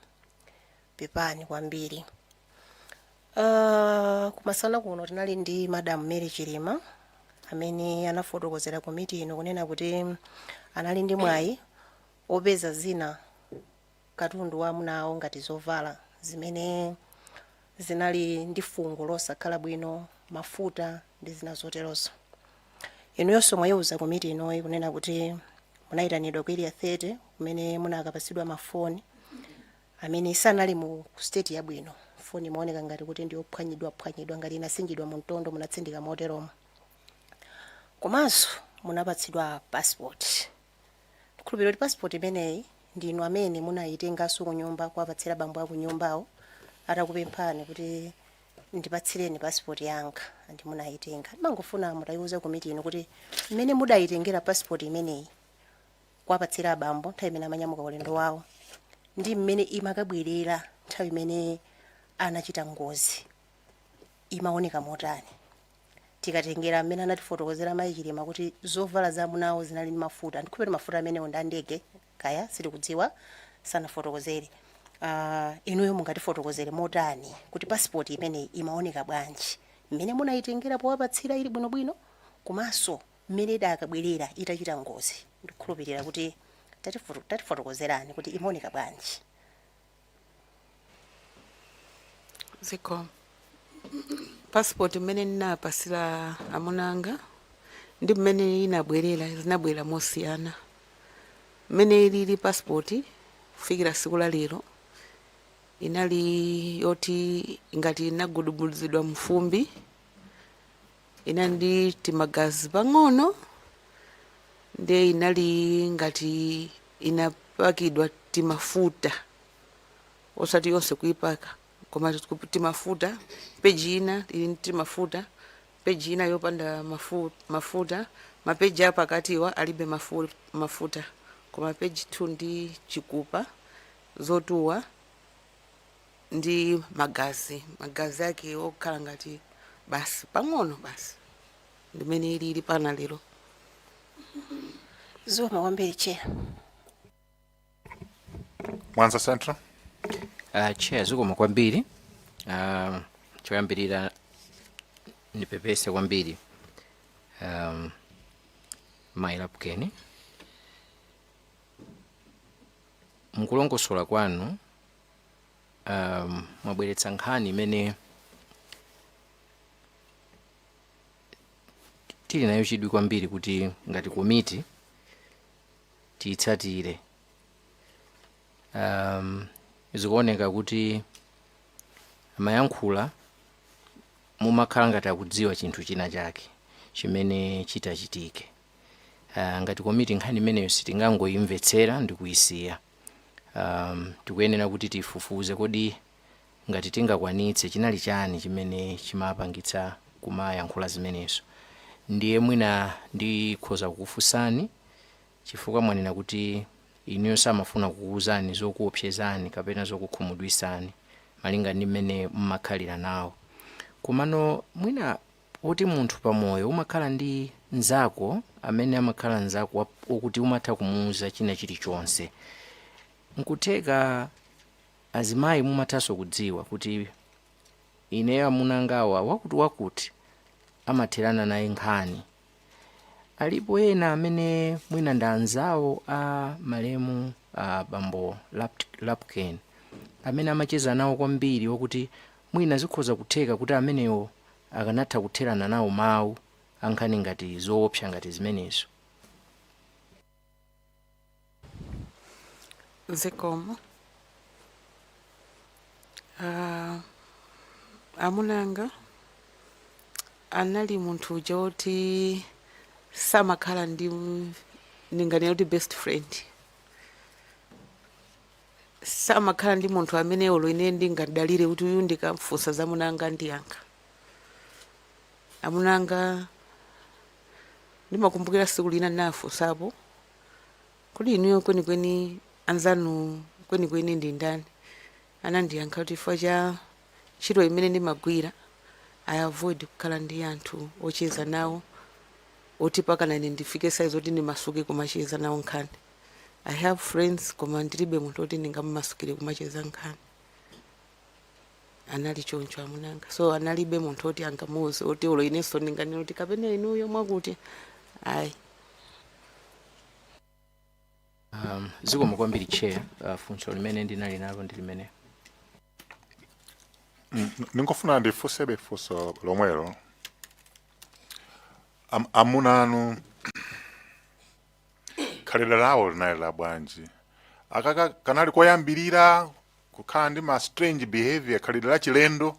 Pepani kwambiri. Kumasana kuno tinali ndi Madam Mary Chilima amene anafotokozera komiti ino kunena kuti anali ndi mwayi opeza zina katundu wa amuna awo ngati zovala zimene Zinali ndi fungo losakhala bwino, mafuta ndi zina zoterozo. Inuyonso mwayiwuza komiti inoyi kunena kuti munayitanidwa ku Area 30, kumene munakapasidwa mafoni amene sanali mu state yabwino. Foni imaoneka ngati kuti ndiyophwanyidwa phwanyidwa, ngati inasinjidwa mu mtondo, munatsindika moteromo. Komanso munapatsidwa passport. Ndikhulupirira kuti passport imeneyi ndinu amene munayitenganso kunyumba kuwapatsira bambo akunyumbawo atakupemphani kuti ndipatsireni passport yanga, ndi munayitenga. Ndimangofuna mutayiwuza komiti ino kuti mmene mudayitengera passport imeneyi kuwapatsira abambo nthawi imene amanyamuka ulendo wawo ndi mmene imakabwerera nthawi imene anachita ngozi imaoneka motani, tikatengera mmene anatifotokozera mayi Chilima kuti zovala za amunawo zinali ndi mafuta. Ndikhulupirira mafuta amenewo ndi andege, kaya sitikudziwa, sanafotokozere. Inuyo mungatifotokozere motani kuti passport imeneyi imaoneka bwanji mmene munayitengera powapatsira ili bwinobwino, komanso mmene idakabwerera itachita ngozi? Ndikukhulupirira kuti tatifotokozerani kuti imaoneka bwanji. Zikomo. Passport mmene ndinapasira amunanga ndi mmene inabwerera zinabwera mosiyana. Mmene ilili passport kufikira siku la lero, inali yoti ngati inagudubuzidwa mfumbi, inali ndi timagazi pang'ono, ndiye inali ngati inapakidwa timafuta, osati yonse kuipaka, koma timafuta. Peji ina ili ndi timafuta, peji ina yopanda mafuta. Mapeji apakatiwa alibe mafuta, koma peji 2 ndi chikupa, zotuwa ndi magazi, magazi ake okhala ngati basi pang'ono basi. Ndimene ilili pana lero. Zikomo kwambiri, Chair. Mwanza Central. Chair, zikomo kwambiri. Choyambirira ndipepese kwambiri mayi Lapukeni, mukulongosola kwanu mwabweretsa nkhani imene tili nayo chidwi kwambiri kuti ngati komiti tiyitsatire. Zikuoneka kuti mayankhula mumakhala ngati akudziwa chinthu china chake chimene chitachitike. Ngati komiti, nkhani imeneyo sitingangoyimvetsera ndi kuyisiya. Tikuyenera kuti tifufuze kodi ngati tingakwanitse, chinali chani chimene chimapangitsa kumayankhula zimenezo. Ndiye mwina ndikhoza kukufunsani, chifukwa mwanena kuti inuyo samafuna kukuwuzani zokuopsezani kapena zokukhumudwisani malinga ndi mmene mmakhalira nawo, komano mwina poti munthu pamoyo umakhala ndi mnzako amene amakhala mnzako wokuti umatha kumuuza china chilichonse, nkutheka azimayi mumathanso kudziwa kuti ineyo amuna angawa wakuti wakuti amatherana naye nkhani. Alipo ena amene mwina ndi anzawo a malemu bambo Lapken amene amacheza nawo kwambiri, wokuti mwina zikhoza kutheka kuti amenewo akanatha kutherana nawo mawu ankhani ngati zoopsa ngati zimenezo? Zikomo. Amunanga anali munthu uja woti samakhala ndi, ndinganene kuti, best friend. Samakhala ndi munthu amene olo ine ndingadalire kuti uyu ndikamfunsa za amunanga ndiyankha. Amunanga, ndimakumbukira siku lina ndinafunsapo kuti inuyo kwenikweni anzanu kwenikweni ndi ndani? Anandiyankha kuti chifukwa cha ntchito imene ndimagwira, I avoid kukhala ndi anthu ocheza nawo oti pakana ine ndifike size oti ndimasuke kumacheza nawo nkhani. I have friends, koma ndilibe munthu oti ndingammasukire kumacheza nkhani. Anali choncho amunanga, so analibe munthu oti angamuuze oti olo inenso ndinganene kuti kapena inuyo mwakuti ayi. Zikomo kwambiri, Chair. Funso limene ndinali nalo ndi limene. Ningofuna ndifunsebe funso lomwelo. Amuna anu, khalidwe lawo linali la bwanji? Akaka kanali koyambirira kukhala ndi ma strange behavior, khalidwe la chilendo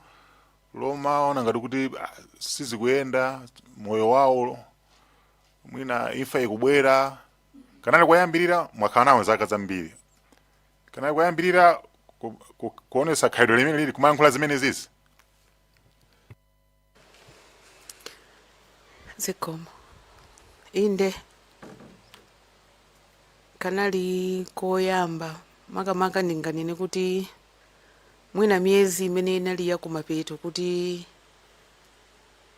lomaona ngati kuti sizikuyenda moyo wawo, mwina imfa ikubwera? Kanali koyambirira? Mwakhala nawo zaka zambiri, kanali koyambirira kuonesa khalidwe limene lili kumayankhula zimene zizi? Zikomo. Inde, kanali koyamba, makamaka ndinganene kuti mwina miyezi imene inali yakumapeto kuti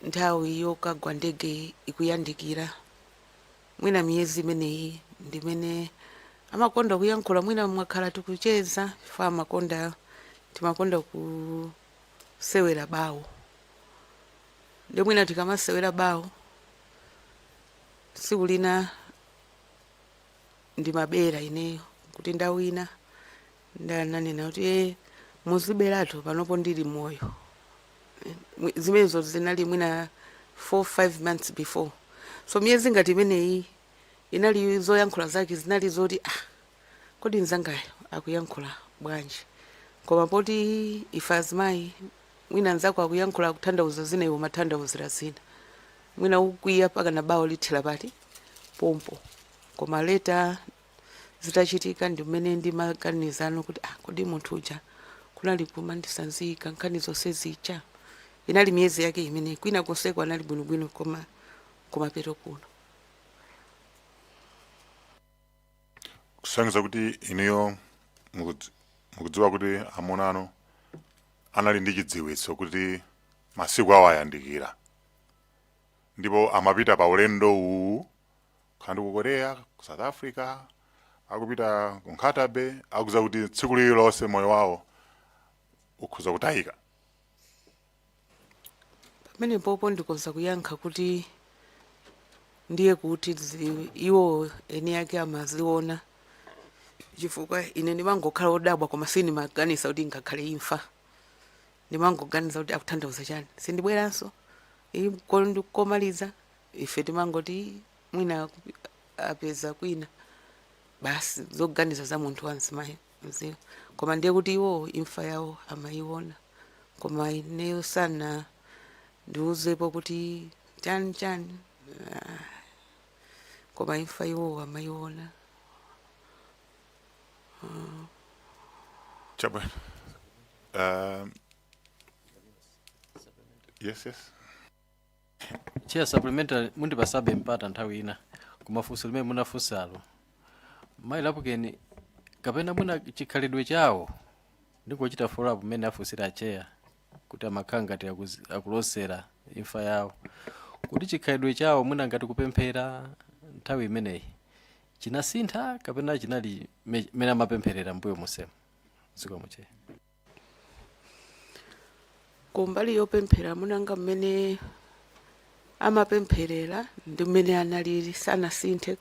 nthawi yokagwa ndege ikuyandikira, mwina miyezi imeneyi ndimene amakonda kuyankhula. Mwina mwakhala tikucheza chifukwa amakonda, timakonda kusewera bawo, ndi mwina tikamasewera bawo, tsiku lina ndimabera ineyo kuti ndawina, ndananena kuti, "Muziberatu panopo ndili moyo." Zimenezo zinali mwina 4 5 months before, so miyezi ngati imeneyi inali zoyankhula zake zinali zoti, ah, kodi mzangayo akuyankhula bwanji? Koma poti ife azimayi, mwina nzako akuyankhula akutanthauza zina, iwe umatanthauzira zina, mwina ukwiya pakana bawo lithira pati pompo. Koma later zitachitika ndi mmene ndimaganizano kuti, ah, kodi munthu uja kunali kumandisanzika nkhani zonse zija? Inali miyezi yake imene kwina konseko anali bwinobwino, koma kumapeto kuno. Kusonyeza kuti inuyo mukudziwa kuti amuna anu anali ndi chidziwitso kuti masiku awo ayandikira, ndipo amapita pa ulendo uwu, kandi ku Korea, ku South Africa, akupita ku Nkhata Bay, akudziwa kuti tsiku lililonse moyo wawo ukhoza kutayika? Pamene popo ndikoza kuyankha kuti ndiye kuti iwo eni ake amaziona, chifukwa ine ndimangokhala wodabwa, koma sindimaganiza kuti ingakhale imfa. Ndimangoganiza kuti akutanthauza chani, sindibweranso, ndikomaliza. Ife timangoti mwina apeza kwina basi, zoganiza za munthu wamzimayi mzimu. Koma ndiye kuti iwo imfa yawo amayiona, koma ineyo sana ndiuzepo kuti chani chani, koma imfa iwo amayiona. Chabwino. Yes. Chair, supplementary. Mundipasabe mpata nthawi ina kumafunso limene munafunsalo, mayi Lapukeni, kapena mwina chikhalidwe chawo, ndingochita follow up mmene afunsira chair kuti amakhala ngati akulosera imfa yawo, kuti chikhalidwe chawo mwina ngati kupemphera nthawi imeneyi chinasintha kapena chinali mmene amapempherera mbuyo monsemo? Zikomo, Chair. Kumbali yopemphera, munanga mmene amapempherera ndi mmene analili, sanasinthe,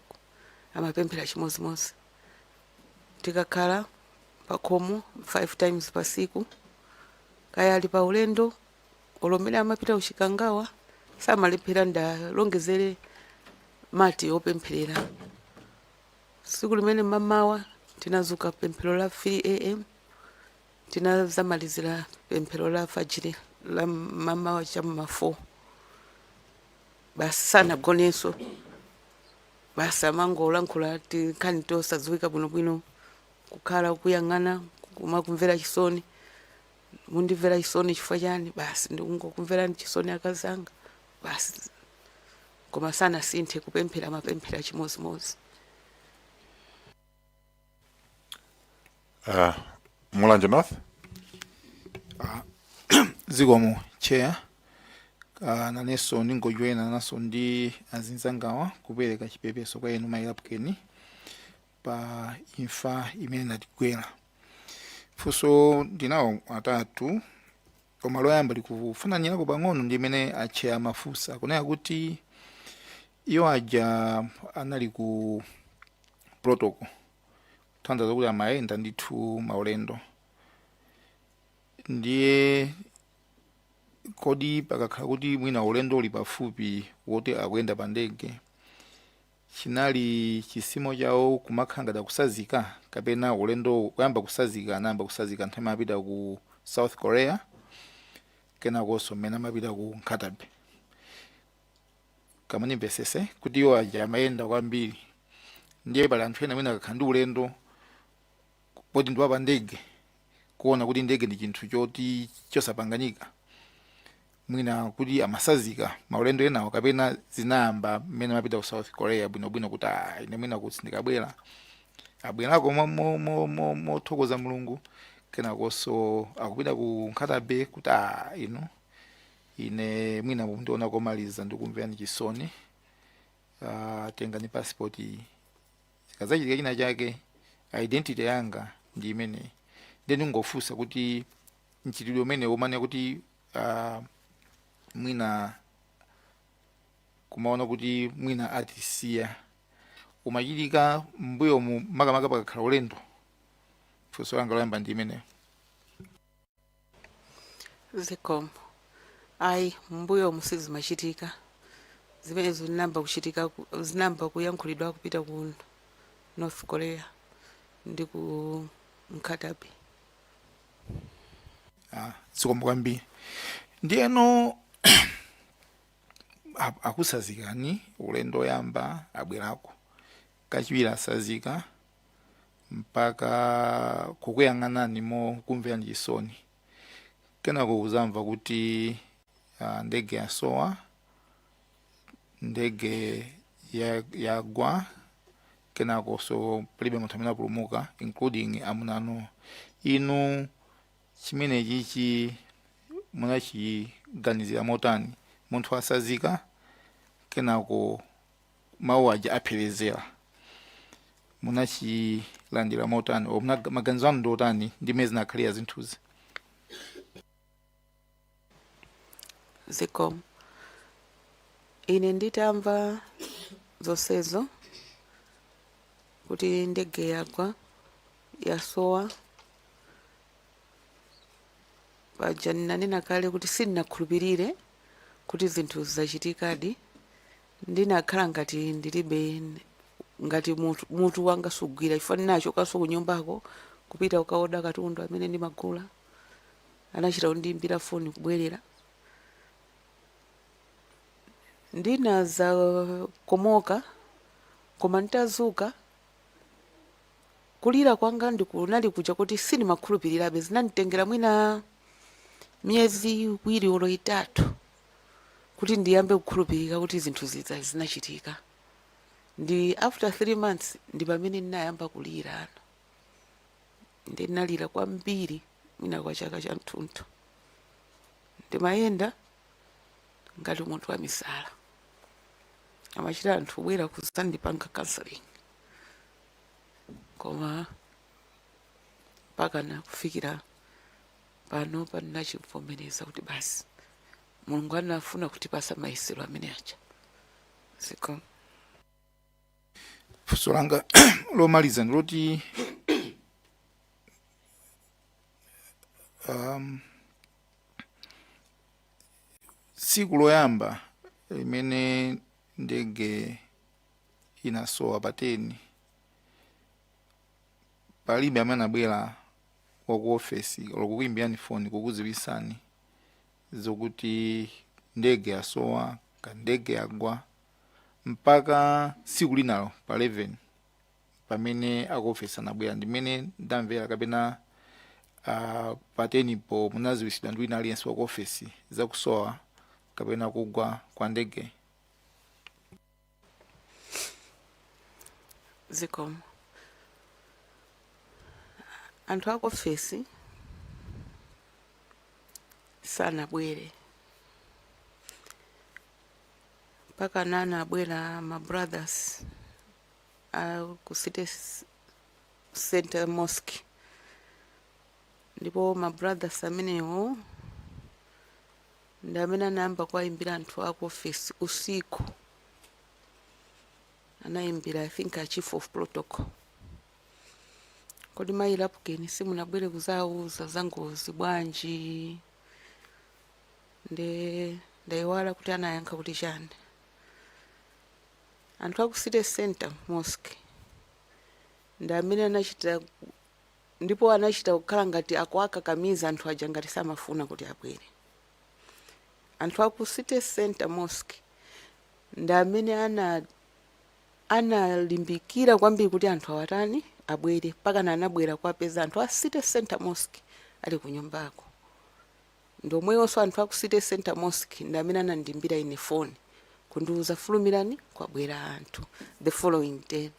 amapemphera chimodzimodzi. Tikakhala pakhomo five times pasiku, kaya ali pa ulendo, olo mmene amapita kuchikangawa samalephera ndalongezere mati opempherera. Tsiku limene mamawa tinazuka pemphero la 3 a.m., tinazamalizira pemphero la fajiri la mamawa cham'ma 4. Basi, sanagonenso, basi amangolankhula tinkhani tosadziwika bwinobwino, kukhala kuyang'ana kumakumvera chisoni. Mundimvera chisoni chifukwa chani? Basi, ndikungokumverani chisoni akazanga, basi. Koma sanasinthe kupemphera, amapemphera chimodzimodzi. Mulanje North. Zikomo, Chair. Nanenso ndingojoyina naso ndi azinzangawa kupereka chipepeso kwa inu mayi Lapukeni pa imfa imene inatigwera. Funso ndinawo atatu, koma loyamba likufananirako pang'ono ndi imene a Chair amafunsa, kunena kuti iwo aja anali ku protocol, kutanthauza kuti amayenda ndithu maulendo, ndiye Kodi pakakhala kuti mwina ulendo uli pafupi woti akuyenda pa ndege, chinali chisimo chawo kumakhala ngati akusazika, kapena ulendo kuyamba kusazika anayamba kusazika nthawi amapita ku South Korea, kenakonso mmene amapita ku Nkhata Bay? Kamunimvesese kuti iwo aja amayenda kwambiri, ndiye pali anthu ena amene akakhala ndi ulendo poti ndi pa ndege, kuona kuti ndege ndi chinthu choti chosapanganika, mwina kuti amasazika maulendo enawo, kapena zinayamba mmene amapita ku South Korea bwinobwino kuti, "Ah, ine mwina kuti ndikabwera abwerako mothokoza Mulungu," kenakonso akupita ku Nkhata Bay kuti, "Ah, inu ine mwina mundiona komaliza, ndikumverani chisoni, tengani passport iyi, zikazachitika china chake identity yanga ndi imeneyi"? Ndiye ndingofunsa kuti mchitidwe umene umane kuti mwina kumaona kuti mwina atisiya umachitika mbuyo mu makamaka pakakhala ulendo? Funso langa loyamba ndi imeneyo. Zikomo. Ayi, mbuyo musizimachitika zimenezo. Zinayamba kuchitika zinayamba kuyankhulidwa kupita ku North Korea ndi ku Nkhata Bay. Ah, zikomo kwambiri. Ndiyeno akusazikani ulendo oyamba, abwerako kachiwiri, asazika mpaka kukuyang'anani mo kumverani chisoni, kenako kuzamva kuti ndege yasowa, ndege yagwa, kenako so palibe munthu amene apulumuka, including amuna anu. Inu chimene chichi munachiganizira motani? Munthu asazika, kenako mawu aja apherezera, munachilandira motani o maganizo anu ndi otani ndi mmene zinakhalira zinthuzi? Zikomo. Ine nditamva zonsezo kuti ndege yagwa, yasowa paja, ndinanena kale kuti sindinakhulupirire kuti zinthu zachitikadi. Ndinakhala ngati ndilibe, ngati mutu wanga sugwira, chifukwa ndinachokanso ku nyumbako kupita kukaoda katundu amene ndimagula, anachita kundiyimbira foni kubwerera. Ndinazakomoka, koma nditazuka kulira kwanga ndikunali kuja kuti sindimakhulupirirabe. Zinanditengera mwina miyezi 2 olo 3 kuti ndiyambe kukhulupirika kuti zinthu zidza zinachitika. Ndi after 3 months ndi pamene ndinayamba kulira ano. Ndinalira kwambiri mwina kwa chaka cha mthunthu. Ndimayenda ngati munthu wamisala, amachita anthu kubwera kuzandipanga counseling, koma mpaka na kufikira pano pandinachivomereza kuti basi, Mulungu anafuna kutipasa mayesero amene aja. Zikomo. Funso langa lomaliza ndiloti tsiku loyamba limene ndege inasowa pa 10, palibe amene anabwera wa ku ofesi olo kukuimbirani foni kukudziwisani zokuti ndege yasowa ka ndege yagwa, mpaka tsiku linalo pa 11 pamene aku ofesi anabwera, ndimene ndamvera, kapena pa 10 po munaziwisidwa ndi wina aliyense wa ku ofesi zakusowa kapena kugwa kwa ndege? Zikomo. Anthu aku ofesi sanabwere mpaka nana abwera ma brothers a ku City Center Mosque, ndipo ma brothers amenewo ndi amene anayamba kuwayimbira anthu aku ofesi usiku. Anayimbira, I think, a chief of protocol, "Kodi mayi Lapukeni simunabwere kuzawuza za ngozi bwanji?" Ndi ndayiwala kuti anayankha kuti chani. Anthu aku City Center Mosque ndi amene anachita, ndipo anachita kukhala ngati akuakakamiza anthu aja ngati samafuna kuti abwere. Anthu aku City Center Mosque ndi amene analimbikira kwambiri kuti anthu awatani, abwere, mpakana anabwera kuwapeza anthu a City Center Mosque ali ku nyumbako. Ndomweyonso anthu aku City Center Mosque ndi amene anandimbira ine foni kundiuza, "Fulumirani, kwabwera anthu," the following day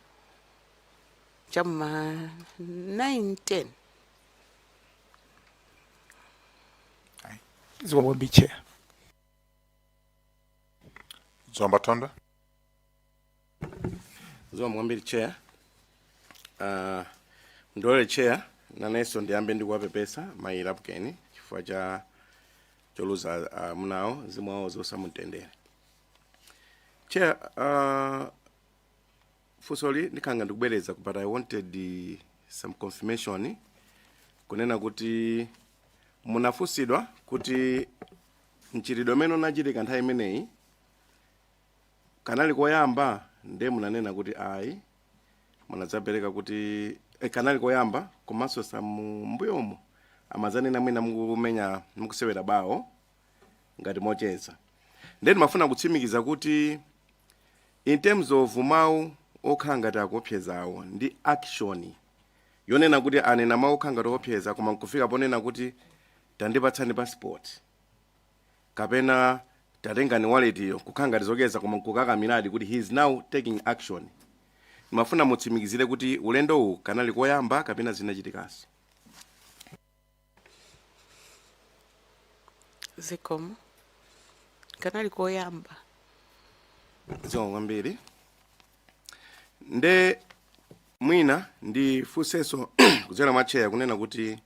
chamma 9 10. Zikomo kwambiri, Chair. Zomba Thondwe. Zikomo kwambiri, Chair. Ndilole, Chair, nanenso ndiyambe ndikuwapepesa mayi Lapukeni chifukwa cha choluza amunawo. Mzimu wawo uuse mumtendere. Chair, funsoli ndikhanga ndikubwereza, but I wanted some confirmation kunena kuti munafunsidwa kuti mchitidwe umene unachitika nthawi imeneyi kanali koyamba, nde munanena kuti ayi. Munadzapereka kuti kanali koyamba, komanso samu mbuyomo amazanena mwina mukumenya, mukusewera bawo ngati mocheza. Nde ndimafuna kutsimikiza kuti in terms of mawu okhala ngati akuopsezawo ndi action yonena kuti anena mawu okhala ngati okuopseza, koma nkufika ponena kuti tandipatsani passport kapena tatengani wallet iyo, kukhala ngati zokeza koma nkukakamiradi kuti he is now taking action, ndimafuna mutsimikizire kuti ulendo uwu kanali koyamba kapena zinachitikanso. Zikomo. Kanali koyamba. Zikomo kwambiri. Nde mwina ndifunsenso kudzera mwa Chair kunena kuti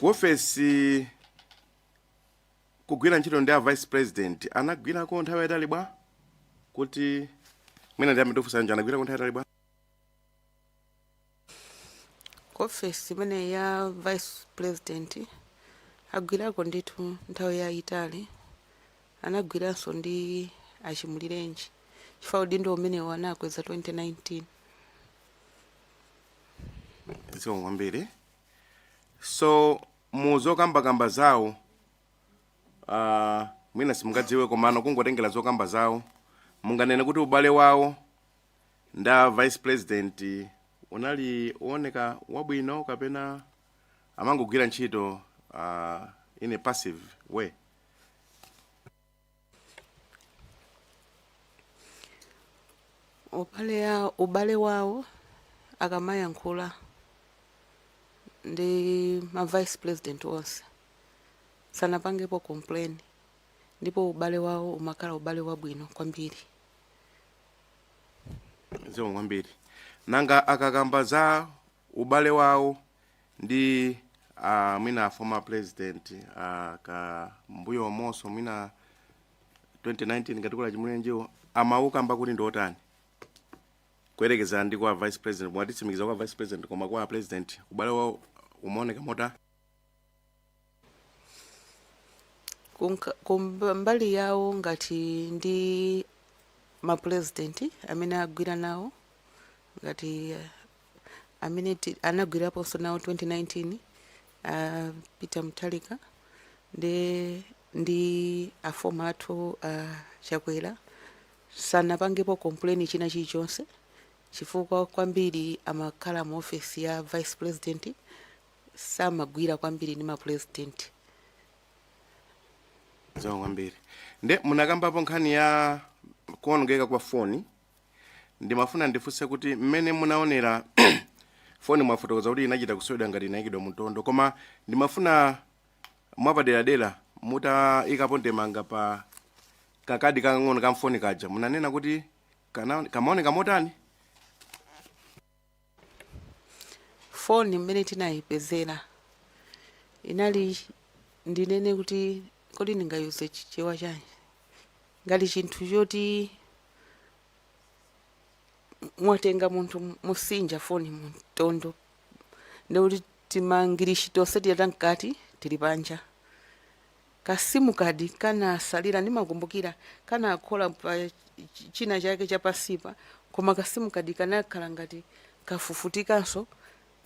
ku ofesi kugwira ntchito ndi a Vice President anagwirako nthawi yayitali bwa? Kuti mwina ndiyambe ndifunsa nje, anagwirako nthawi yayitali bwa? Ku ofesi imene ya Vice President agwirako ndithu nthawi yayitali. Anagwiranso ndi achimulirenji, chifukwa udindo umenewo anakweza 2019. Zikomo kwambiri. So mu zokambakamba zawo, mwina simungadziwe, komano kungotengera zokamba zawo, munganene kuti ubale wawo nda Vice President unali wooneka wabwino kapena amangogwira ntchito in a passive way? Ubale wawo akamayankhula ndi ma Vice President onse sanapangepo complain, ndipo ubale wawo umakhala ubale wabwino kwambiri. Zikomo kwambiri. Nanga akakamba za ubale wawo ndi mwina former president, ka mbuyo monso mwina 2019 ngati kula chimulenjiwo, amawukamba kuti ndi otani kuyerekeza ndi kwa Vice President? Mwatitsimikiza kwa Vice President, koma kwa President ubale wawo umaoneka mota? Kumbali yawo ngati ndi ma president amene agwira nawo, ngati amene anagwiraponso nawo 2019, Peter Mutharika ndi a former athu Chakwera, sanapangepo complain china chilichonse, chifukwa kwambiri amakhala mu office ya Vice President, samagwira kwambiri ndi ma president. Zikomo kwambiri. Nde munakambapo nkhani ya kuonongeka kwa foni. Ndimafuna ndifunse kuti mmene munaonera foni, mwafotokoza kuti inachita kuswedwa ngati inayikidwa mtondo, koma ndimafuna mwapaderadera mutayikapo ndemanga pa kakadi kakang'ono ka mfoni kaja, munanena kuti kamaoneka motani? Foni mmene tinayipezera inali, ndinene kuti kodi ndingayuze Chichewa chanji, ngati chinthu choti mwatenga munthu musinja foni mtondo, ndikuti timangirishi tonse tiyata mkati tili panja. Ka SIM card kanasalira, ndimakumbukira kanakhola pa china chake chapasipa, koma ka SIM card kanakhala ngati kafufutikanso,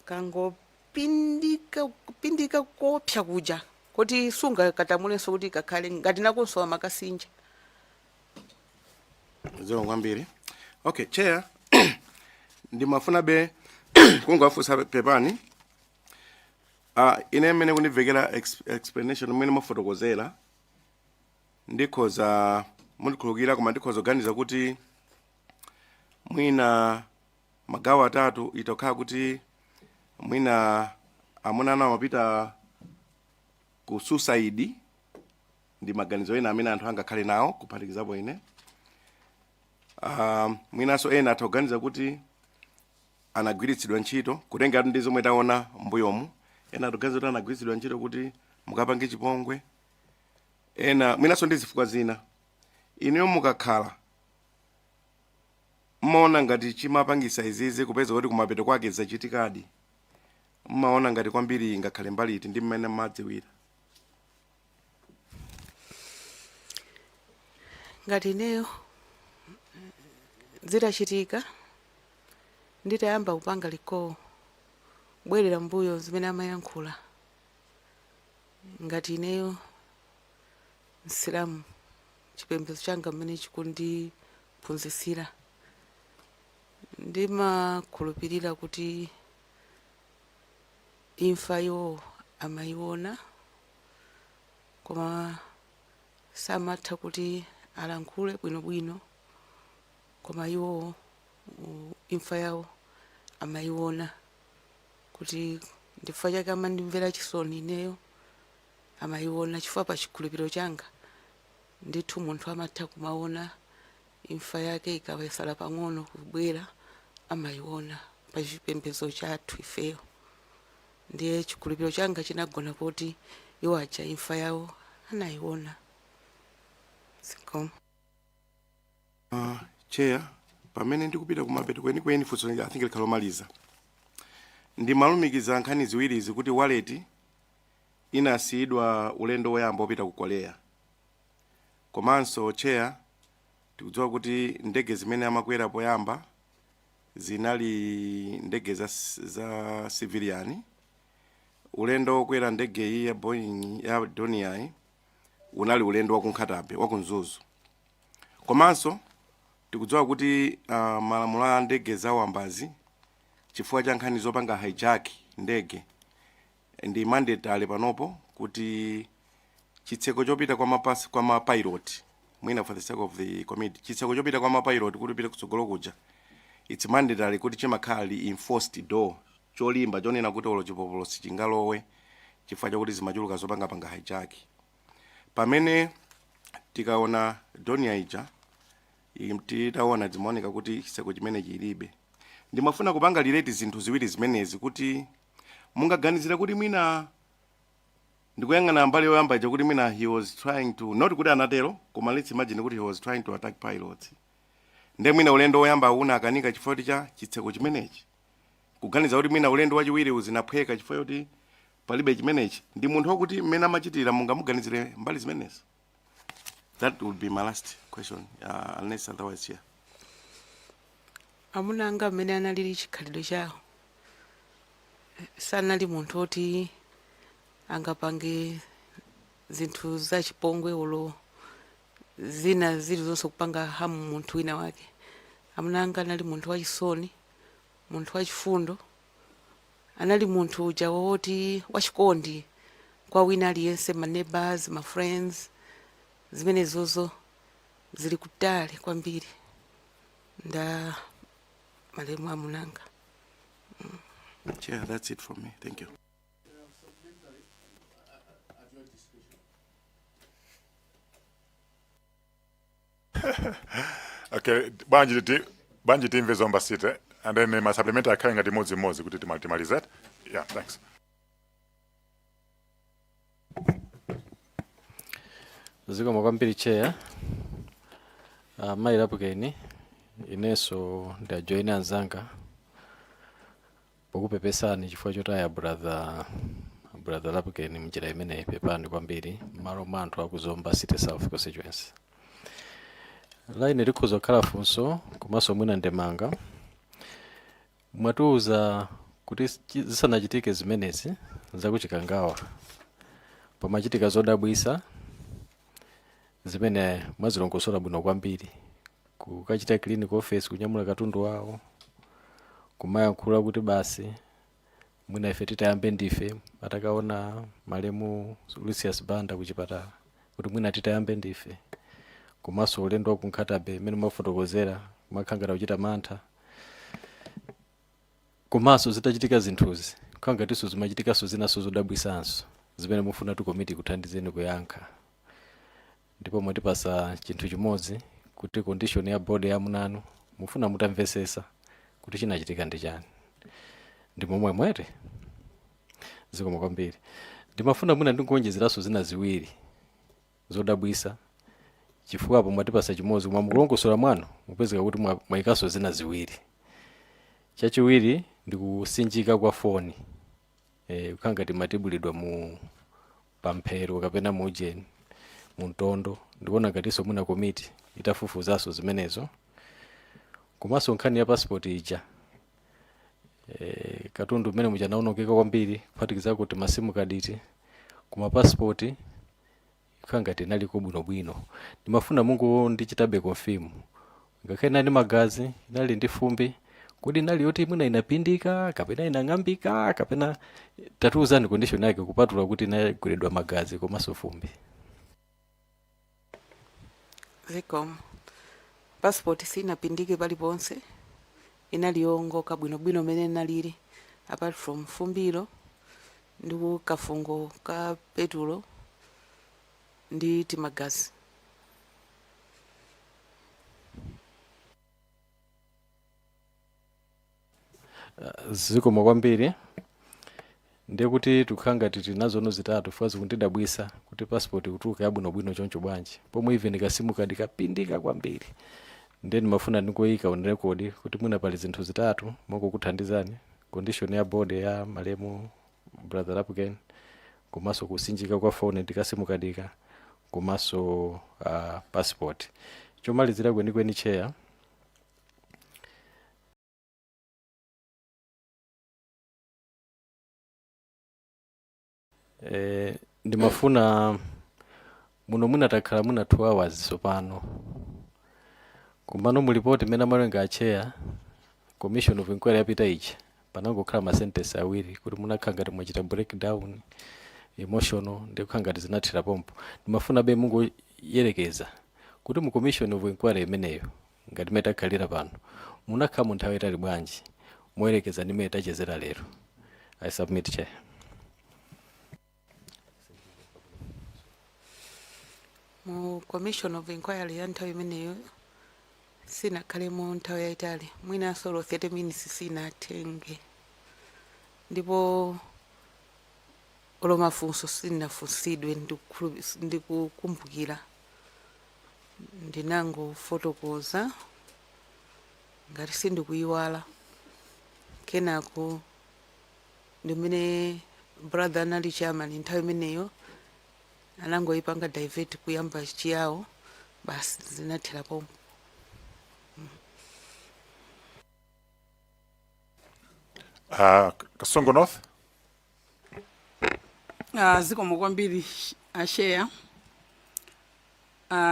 kangopindika kupindika kopsa kuja kuti sungakatamulenso kuti kakhale ngati nakonso amakasinja. Zikomo kwambiri. Okay, Chair, ndimafuna be kungowafunsa, pepani. Ine mmene kundimvekera explanation mmene mwafotokozera, ndikhoza mundikhululukira, koma ndikhoza kuganiza kuti mwina magawo atatu itokhala kuti mwina amuna anu amapita ku suicide, ndi maganizo ena amene anthu angakhale nawo, kuphatikizapo ine. Mwinanso ena atha kuganiza kuti anagwiritsidwa ntchito, kutenga ndi zomwe taona mbuyomu. Ena ataganiza kuti anagwiritsidwa ntchito kuti mukapange chipongwe, ena mwinanso ndi zifukwa zina. Inuyo mukakhala mmaona ngati chimapangisa izizi kupeza kuti kumapeto kwake zachitikadi, mmaona ngati kwambiri ngakhale mbali iti ndi mmene mmadziwira? Ngati ineyo zitachitika, nditayamba kupanga recall, bwerera mbuyo zimene amayankhula, ngati ineyo Msilamu, chipembedzo changa mmene chikundiphunzitsira, ndimakhulupirira kuti imfa iwo amayiona, koma samatha kuti alankhule bwinobwino, koma iwo imfa yawo amayiona kuti ndifukwa chake amandimvera chisoni ineyo. Amayiona chifukwa pa chikhulupiriro changa ndithu munthu amatha kumaona imfa yake ikawesala pang'ono kubwera, amayiona pa chipembedzo chathu ifeyo. Ndiye chikhulupiriro changa chinagona poti iwo aja imfa yawo anayiona. Zikomo. Chair, pamene ndikupita kumapeto kwenikweni, funso I think likhala lomaliza. Ndimalumikiza nkhani ziwirizi kuti wallet inasiyidwa ulendo woyamba wopita ku Korea, komanso, Chair, tikudziwa kuti ndege zimene amakwera poyamba zinali ndege za civilian. Ulendo wokwera ndege iyi ya Boeing ya Dornier unali ulendo wa ku Nkhata Bay, wa ku Mzuzu. Komanso tikudziwa kuti malamulo a ndege za wambazi, chifukwa cha nkhani zopanga hijack ndege, ndi mandatory panopo kuti chitseko chopita kwa mapilot, mwina for the sake of the committee, chitseko chopita kwa mapilot kuti upite kutsogolo kuja, it's mandatory kuti chimakhala reinforced door cholimba, chonena kuti olo chipopolo sichingalowe, chifukwa chakuti zimachuluka zopangapanga hijack. Pamene tikaona Dornier ija, titaona zimaoneka kuti chitseko chimene chilibe. Ndimafuna kupanga relate zinthu ziwiri zimenezi kuti mungaganizire kuti mwina ndikuyang'ana mbali yoyamba ija kuti mwina he was trying to, not kuti anatero, koma let's imagine kuti he was trying to attack pilots, nde mwina ulendo woyamba una akanika chifukwa cha chitseko chimenechi, kuganiza kuti mwina ulendo wachiwiri uzinaphweka chifukwa choti palibe chimenechi. Ndi munthu wakuti mmene amachitira mungamuganizire mbali zimenezi? That would be my last question, unless otherwise, yeah. Amuna anga mmene analili chikhalidwe chawo, sanali munthu oti angapange zinthu zachipongwe olo zina zilizonse kupanga harm munthu wina wake. Amuna anga anali munthu wachisoni, munthu wachifundo, anali munthu uja woti wachikondi kwa wina aliyense, ma neighbors, ma friends. Zimenezozo zili kutali kwambiri nda malemu amunanga. Chair, that's it from me. Thank you. Okay, bwanji timve Zomba City and then ma supplementary akhale ngati imodzimodzi kuti timalize. Yeah, thanks. Zikomo kwambiri, Chair. Mayi Lapukeni, inenso ndajoyina anzanga pokupepesani chifukwa chotaya brother Brother Lapukeni mnjira imeneyi, pepani kwambiri m'malo mwa anthu aku Zomba City South constituency. Line likhoza kukhala funso komanso mwina ndemanga. Mwatiuza kuti zisanachitike zimenezi zakuchikangawa, pamachitika zodabwisa zimene mwazilongosola bwino kwambiri: kukachita clean office, kunyamula katundu wawo, kumayankhula kuti basi mwina ife titayambe ndife, atakaona malemu Lucius Banda kuchipatala, kuti mwina titayambe ndife, komanso ulendo wa ku Nkhata Bay mmene mwafotokozera, kumakhangata kuchita mantha, komanso zitachitika zinthuzi khangatinso zimachitikanso zinaso zodabwisanso zimene mufuna tu komiti kuthandizeni kuyankha. Ndipo mwatipasa chinthu chimodzi, kuti condition ya body ya munanu mufuna mutamvesesa kuti chinachitika ndi chani. Ndi momwe mwete. Zikomo kwambiri. Ndimafuna mwina ndinkuonjezeranso zina ziwiri zodabwisa, chifukwa apo mwatipasa chimodzi, koma mukulongosola mwanu mupezeka kuti mwayikanso zina ziwiri. Chachiwiri ndi kusinjika kwa foni, kukhala ngati matibulidwa mu pamphero kapena mu ujeni, mu mtondo. Ndikuona ngatinso mwina komiti itafufuzanso zimenezo, komanso nkhani ya passport ija, katundu mmene muja naonongeka kwambiri, kuphatikiza kuti ma SIM card iti, koma passport ikhala ngati inaliko bwinobwino. Ndimafuna mungu ndichitabe confirm, ngakhale inali magazi, inali ndi fumbi, kodi inali yoti mwina inapindika kapena inang'ambika, kapena tatiuzani condition yake, kupatula kuti inagwiridwa magazi komanso fumbi? Zikomo. Passport sinapindike paliponse, inali yowongoka bwinobwino mene inalili, apart from fumbilo ndi kafungo ka petulo ndi timagazi. Zikomo kwambiri. Ndiye kuti tikukhala ngati tinazono zitatu, chifukwa zikundidabwisa kuti passport kutuluka yabwinobwino choncho bwanji, pomwe even ka SIM card kapindika kwambiri. Ndiye ndimafuna ndingoyika on record kuti mwina pali zinthu zitatu mongokuthandizani: condition ya body ya malemu Brother Lapken, komanso kusinjika kwa phone ndi ka SIM card ka, komanso passport. Chomalizira kwenikweni, Chair, ndimafuna muno mwina takhala mwina 2 hours sopano, kumano mulipoti imene amawerenga a Chair, commission of inquiry yapita ija, panangokhala ma sentence awiri kuti munakhala ngati mwachita breakdown emotional, ndi kukhala ngati zinathera pompo. Ndimafuna be mungoyerekeza kuti mu commission of inquiry imeneyo, ngati imene takhalira pano, munakhala mu nthawi itali bwanji moyerekeza ndi imene tachezera lero? I submit, Chair. Mu commission of inquiry ya nthawi imeneyo sinakhalemo nthawi yayitali, mwinanso lo 30 minutes sinatenge, ndipo olo mafunso sinafunsidwe. Ndikukumbukira ndinangofotokoza ngati sindikuyiwala. Kenako ndimene brother anali chairman nthawi imeneyo anangoyipanga divert kuyamba Chiyawo, basi zinathera pompo. Kasongo North. Zikomo kwambiri a Chair.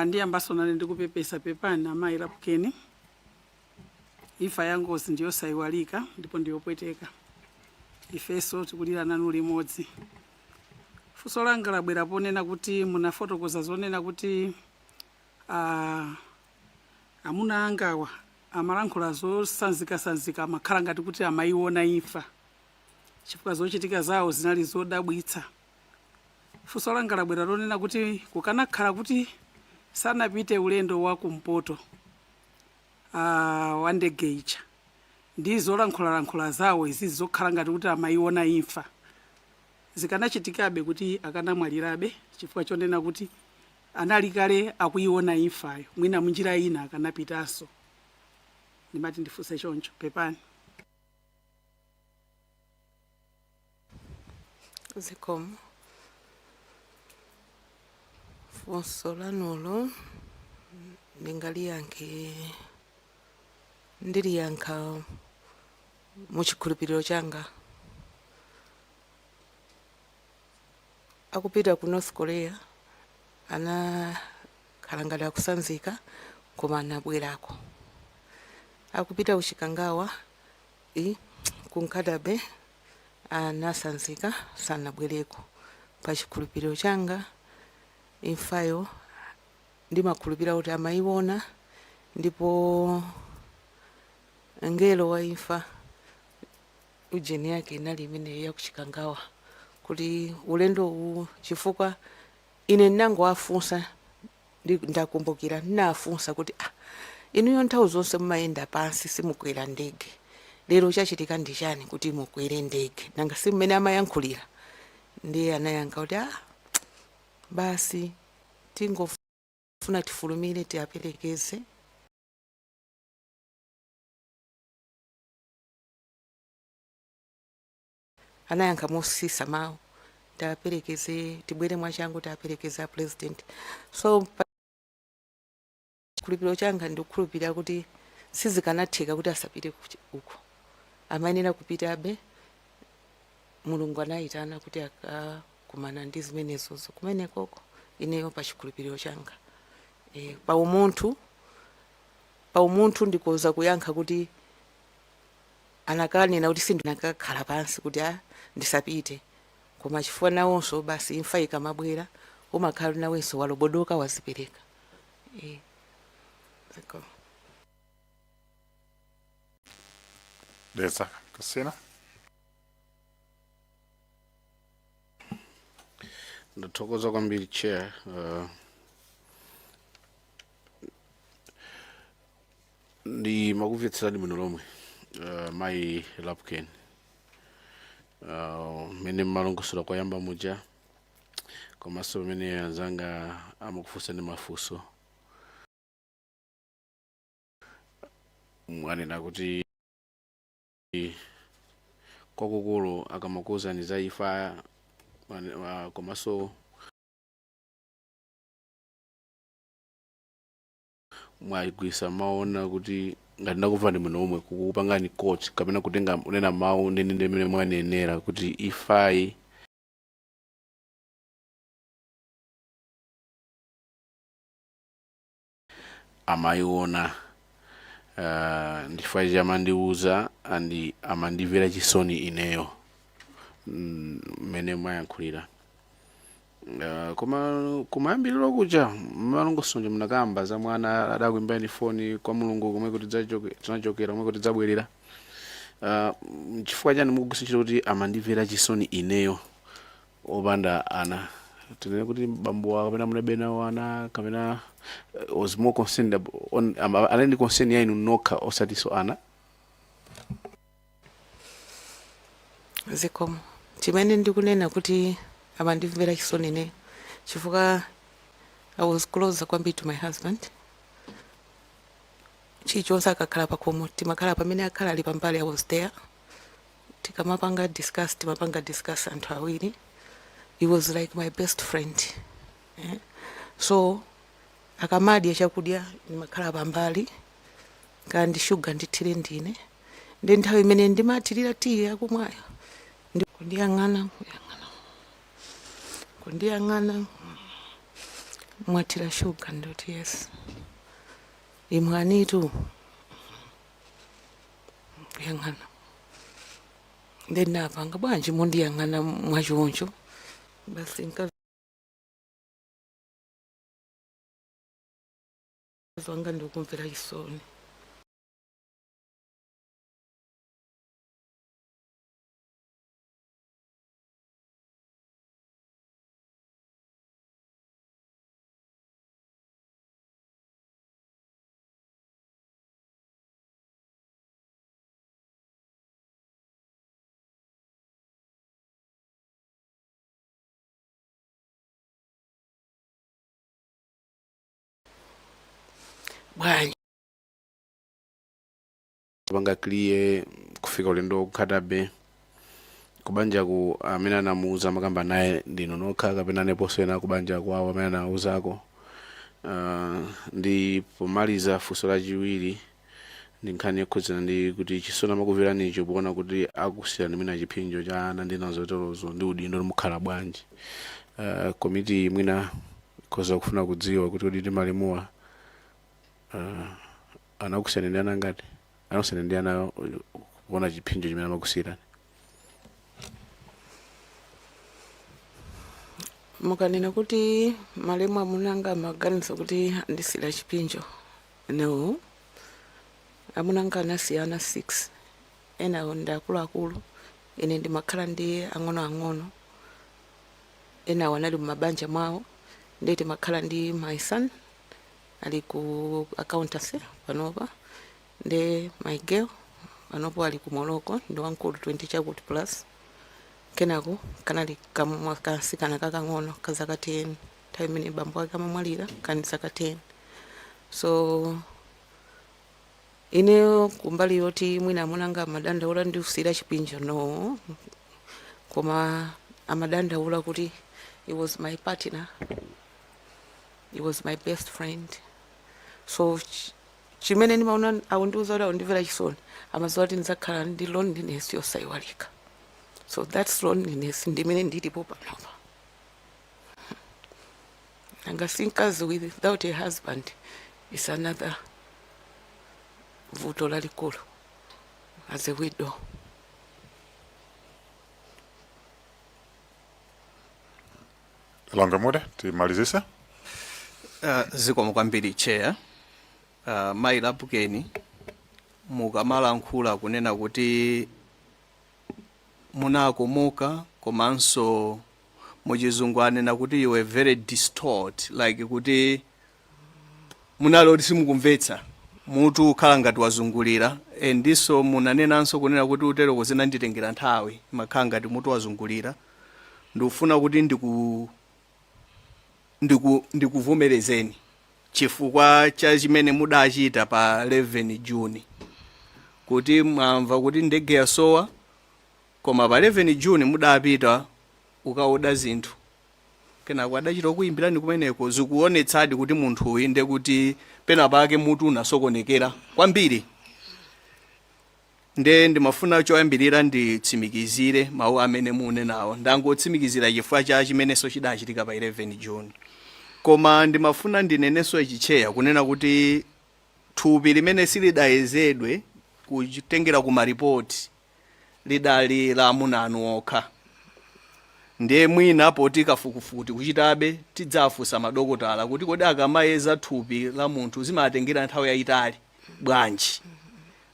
Ndiyambaso nane ndikupepesa. Pepani amayi Lapukeni, imfa ya ngozi ndiyosayiwalika ndipo ndiyopweteka. Ifenso tikulira nanu limodzi. Funso langa labwera ponena kuti munafotokoza zonena kuti amuna angawa amalankhula zosanzikasanzika, amakhala ngati kuti amayiona imfa chifukwa zochitika zawo zinali zodabwitsa. Funso langa labwera lonena kuti kukanakhala kuti sanapite ulendo wa kumpoto wa ndege ija, ndi zolankhulalankhula zawo izi zokhala ngati kuti amayiona imfa, zikanachitikabe kuti akanamwalirabe chifukwa chonena kuti anali kale akuiona imfayo, mwina munjira ina akanapitanso? Ndimati ndifunse choncho, pepani. Zikomo. Funso lanulo ndingaliyankhe, ndiliyankha muchikhulupiriro changa. Akupita ku North Korea anakhala ngati akusanzika, koma anabwerako. Akupita ku Chikangawa i ku Nkhata Bay anasanzika, sanabwereko. Pa chikhulupiriro changa, imfayo ndimakhulupirira kuti amayiona, ndipo ngelo wa imfa ujeni yake inali imeneyo yakuchikangawa, kuti ulendo uwu, chifukwa ine ndinangowafunsa, ndakumbukira ndinafunsa kuti, "Ah, inuyo nthawi zonse mumayenda pansi, simukwera ndege, lero chachitika ndi chani kuti mukwere ndege?" Nanga si mmene amayankhulira? Ndiye anayankha kuti, "Ah, basi, tingofuna tifulumire tiaperekeze." Anayankha mosisa mawu, "Tiaperekeze, tibwere mwachangu, tiaperekeze a president." So pa chikhulupiriro changa ndikukhulupirira kuti sizikanatheka kuti asapite uko, amayenera kupitabe. Mulungu anayitana kuti akakumana ndi zimenezozo kumenekoko. Ineyo pa chikhulupiriro changa, pa umunthu ndikoza kuyankha kuti anakanena kuti sindinakakhala pansi kuti a ndisapite, koma chifukwa nawonso basi imfa ikamabwera umakhala nawenso walobodoka, wazipereka. Ziko. Dedza Kasina. Ndathokoza kwambiri, chair. Ndi makumvetserani bwino lomwe, mayi Lapken, mmene mmalongosola koyamba muja, komanso pamene anzanga amakufunsani mafunso, mwanena kuti kwakukulu akamakuwuzani za imfa, komanso mwagwisa maona kuti, ngati ndakumvani bwino omwe, kukupangani quote kapena kutenga kunena mawu ndendende mmene mwanenera kuti imfayi amayiona, ndifukwa ichi amandiuza and amandimvera chisoni ineyo, mmene mwayankhulira. Koma kumayambiriro kuja malongosonjo munakamba za mwana adakuimbani foni kwa Mulungu komwe kuti tinachokera, komwe kuti tidzabwerera. Chifukwa chani mukugwiritsa ntchito kuti amandimvera chisoni ineyo opanda ana? Tinene kuti bambo wa kapena munalibe nawo ana, kapena was more concerned anali ndi concern ya inu nokha osatinso ana? Zikomo. Chimene ndikunena kuti amandimvera chisoni ine, chifukwa I was closer kwambiri to my husband. Chilichonse akakhala pakhomo timakhala, pamene akhala ali pambali, I was there. Tikamapanga discuss, timapanga discuss anthu awiri. He was like my best friend, eh? So akamadya chakudya ndimakhala pambali, kandi shuga ndithire ndine, ndi nthawi imene ndimathirira tiyi akumwayo ndi kundiyang'ana, kuyang'ana, kundiyang'ana, "Mwathira shuga?" Ndoti, "Yes." "Imwanitu." Kuyang'ana, ndinapanga bwanji mundiyang'ana mwachoncho? Basi, mkazi wanga ndikumvera chisoni. Bwanji? Panga clear kufika ulendo ku Nkhata Bay. Kubanjaku amene anamuuza makamba naye ndinu nokha kapena aneponso ena kubanja kwawo amene anauzako? Ndi pomaliza, funso lachiwiri ndi nkhani yokhudzana ndi kuti chisoni amakumveranicho poona kuti akusiyani mwina chipsinjo cha ana ndi nazoterozo ndi udindo mukhala bwanji. Komiti mwina ikhoza kufuna kudziwa kuti kodi malemuwa anakusiyani ndi ana angati, anakusiyani ndi ana kuona chipsinjo chimene amakusiyirani. Mukanena kuti malemu amunanga amaganiza kuti andisiyira chipsinjo, no. Amunanga anasiya ana 6, enawo ndi akuluakulu, ine ndimakhala ndi ang'onoang'ono, enawo anali mumabanja mwawo. Ndiye timakhala ndi my son ali ku accountancy panopa, ndi my girl panopo ali ku Morocco, ndi wamkulu 20 chakuti plus. Kenako kanali kamwa kasikana kakang'ono ka zaka 10 nthawi imene bambo ake amamwalira, kani zaka 10. So ineyo kumbali yoti mwina amunanga amadandaula ndi kusiyira chipsinjo, no, koma amadandaula kuti he was my partner, he was my best friend. So chimene ndimaona akundiuza kuti akundimvera chisoni, amadziwa kuti ndidzakhala ndi loneliness yosayiwalika. So that's loneliness ndimene ndilipo panopa. Nanga si mkazi without a husband is another vuto lalikulu as a widow. Lilongwe Mude, timalizise. Zikomo kwambiri, Chair. Mayi Lapukeni, mukamalankhula kunena kuti munakomoka, komanso muchizungu anena kuti you were very distraught, like kuti munali oti simukumvetsa, mutu ukhala ngati wazungulira. E, ndiso munanenanso kunena kuti uteroko zinanditengera nthawi, makhala ngati mutu wazungulira. Ndikufuna kuti ndikuvomerezeni chifukwa cha chimene mudachita pa 11 Juni, kuti mwamva kuti ndege yasowa, koma pa 11 Juni mudapita ukaoda zinthu, kenako adachita kuyimbirani kumeneko. Zikuonetsadi kuti munthu uyu nde kuti pena pake mutu unasokonekera kwambiri. Nde ndimafuna choyambirira nditsimikizire mawu amene munenawo. Ndangotsimikizira chifukwa cha chimenenso chidachitika pa 11 June. Koma ndimafuna ndinenenso ichi, Chair, kunena kuti thupi limene silidayezedwe kutengera ku maripoti lidali la amuna anu okha. Ndiye mwina poti kafukufuku tikuchitabe, tidzafunsa madokotala kuti kodi akamayeza thupi la munthu zimatengera nthawi yayitali bwanji.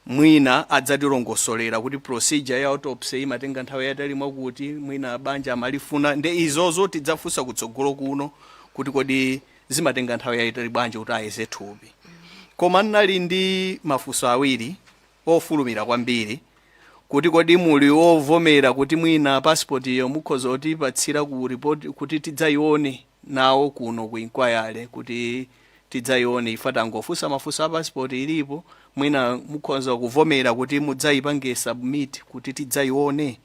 Mwina adzatilongosolera kuti procedure ya autopsy imatenga nthawi yayitali mwakuti mwina banja amalifuna. Nde izozo tidzafunsa kutsogolo kuno kuti kodi zimatenga nthawi yayitali bwanji kuti ayeze thupi. Koma ndinali ndi mafunso awiri ofulumira kwambiri, kuti kodi muli wovomera kuti mwina passport iyo mukhoza kutipatsira ku report kuti tidzayione nawo kuno ku inquiry, kuti tidzayione? Ife tangofunsa mafunso a passport ilipo, mwina mukhoza kuvomera kuti mudzayipange submit kuti tidzayione.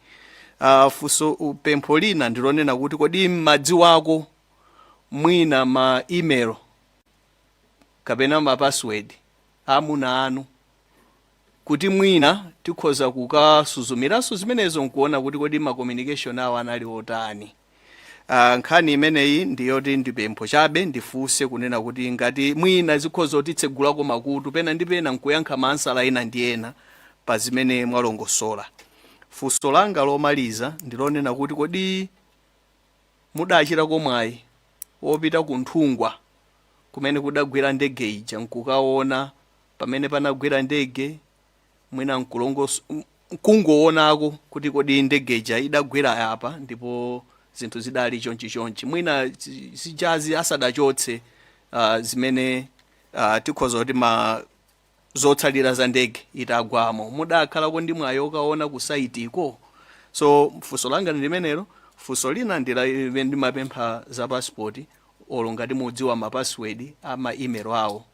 Funso, pempho lina ndilonena kuti kodi mmadziwako mwina ma email kapena ma password amuna anu, kuti mwina tikhoza kukasuzumiranso zimenezo nkuona kuti kodi ma communication awo anali otani? Nkhani imeneyi ndiyoti ndipempho chabe, ndifunse kunena kuti ngati mwina zikhoza kutitsegulako makutu pena ndi pena nkuyankha ma answer ena ndi ena pa zimene mwalongosola. Funso langa lomaliza ndilonena kuti kodi mudachitako mwayi wopita ku Nthungwa kumene kudagwera ndege ija nkukaona pamene panagwera ndege, mwina nkungoonako kuti kodi ndege ija idagwera apa ndipo zinthu zidali chonchi chonchi, mwina zijazi asadachotse zimene tikhoza kuti ma zotsalira za ndege itagwamo, mudakhalako ndi mwayi okaona ku site ko? So funso langa ndi limenelo. Funso lina ndimapempha za passport, olo ngati mudziwa ma password a ma email awo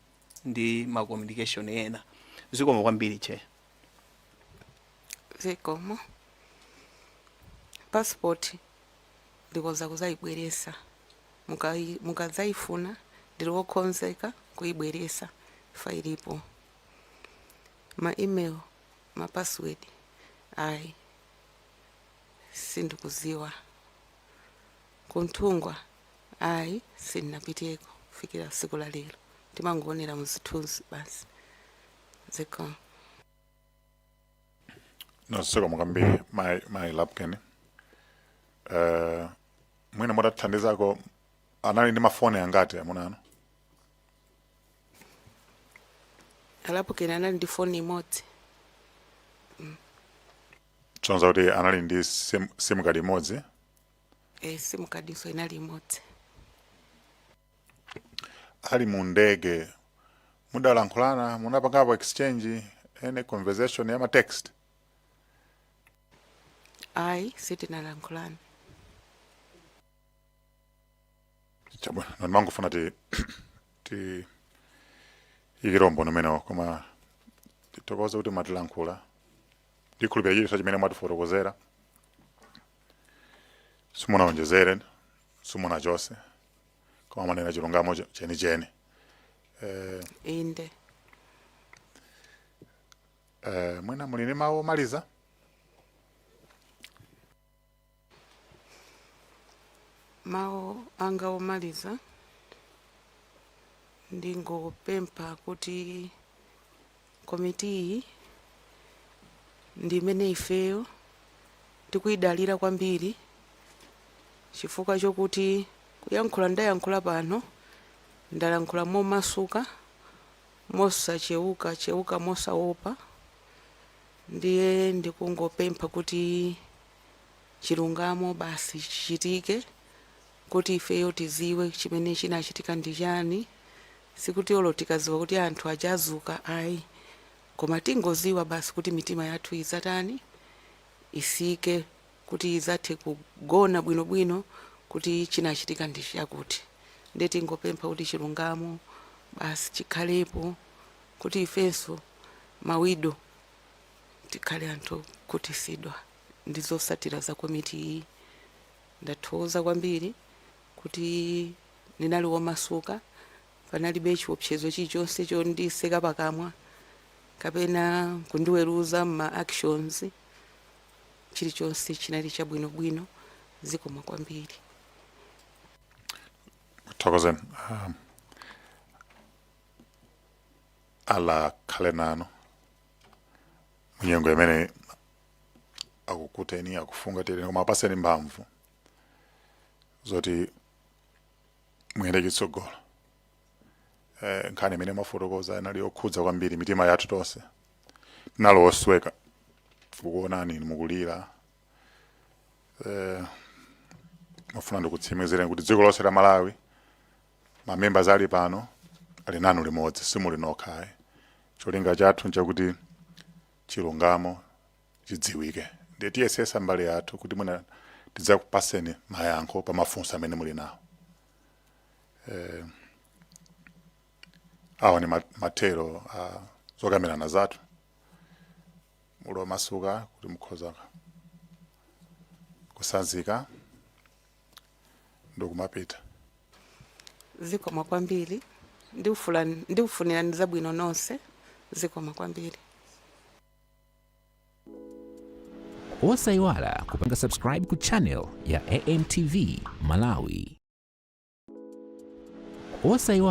ndi ma communication ena. Zikomo kwambiri, Chair. Zikomo. Passport ndikoza kuzayibweresa. Mukadzayifuna ndili wokonzeka kuyibweresa fa ilipo. Ma email, ma password, ayi, sindikuziwa. Kunthungwa, ayi, sindinapiteko kufikira tsiku la lero, timangoonera muzithunzi basi. Zikomo. No, zikomo kwambiri, mai Lapken. Mwina mutatithandizako, anali ndi mafoni angati amuna anu? Alapukeni anali ndi foni imodzi. Kusonyeza kuti anali ndi sim card imodzi? E, sim card inali imodzi. Ali mu ndege mudalankhulana, munapangapo exchange any conversation ya ma text? Ayi, sitinalankhulana. Chabwino, ndimangofuna ti ikire umboni umenewo, koma tithokoze kuti mwatilankhula. Ndikhulupirira chilichonse chimene mwatifotokozera simunaonjezere, simunachose, koma mwanena chilungamo chenicheni. Inde. Mwina muli ndi mawu omaliza? Mawu anga omaliza, ndingopempha kuti komitiyi ndi imene ifeyo tikuyidalira kwambiri, chifukwa chokuti kuyankhula ndayankhula pano, ndalankhula momasuka, mosacheuka cheuka, mosaopa. Ndiye ndikungopempha kuti chilungamo basi chichitike, kuti ifeyo tiziwe chimene chinachitika ndi chani. Sikuti olo tikaziwa kuti anthu achazuka, ayi, koma tingoziwa basi kuti mitima yathu izatani, isike, kuti izathe kugona bwinobwino kuti chinachitika ndi chakuti. Ndiye tingopempha kuti chilungamo basi chikhalepo, kuti ifenso ma widow tikhale anthu okhutitsidwa ndi zotsatira za komiti iyi. Ndathokoza kwambiri kuti ndinali womasuka, panalibe chiopsezo chilichonse chondiseka pakamwa kapena kundiweruza ma actions. Chilichonse chinali chabwinobwino. Zikomo kwambiri. Thokozeni. Allah akhale nanu munyengo imene akukuteni, akufungatireni, koma apaseni mphamvu zoti muyende chitsogolo. Nkhani imene mwafotokoza inali yokhudza kwambiri mitima yathu tonse. Tinali osweka kukuonani inu mukulira. Mafuna ndikutsimikizireni kuti dziko lonse la Malawi, ma members ali pano ali nanu limodzi, simuli nokha ayi. Cholinga chathu nchakuti chilungamo chidziwike, ndiye tiyesesa mbali yathu kuti mwina tidzakupaseni mayankho pa mafunso amene muli nawo. Awa ni mathero a zokambirana zathu. Muli omasuka kuti mukhoza kusanzika ndikumapita. Zikomo kwambiri. Ndikufunirani zabwino nonse. Zikomo kwambiri. Osayiwala kupanga subscribe ku channel ya AMTV Malawi. Osayiwala.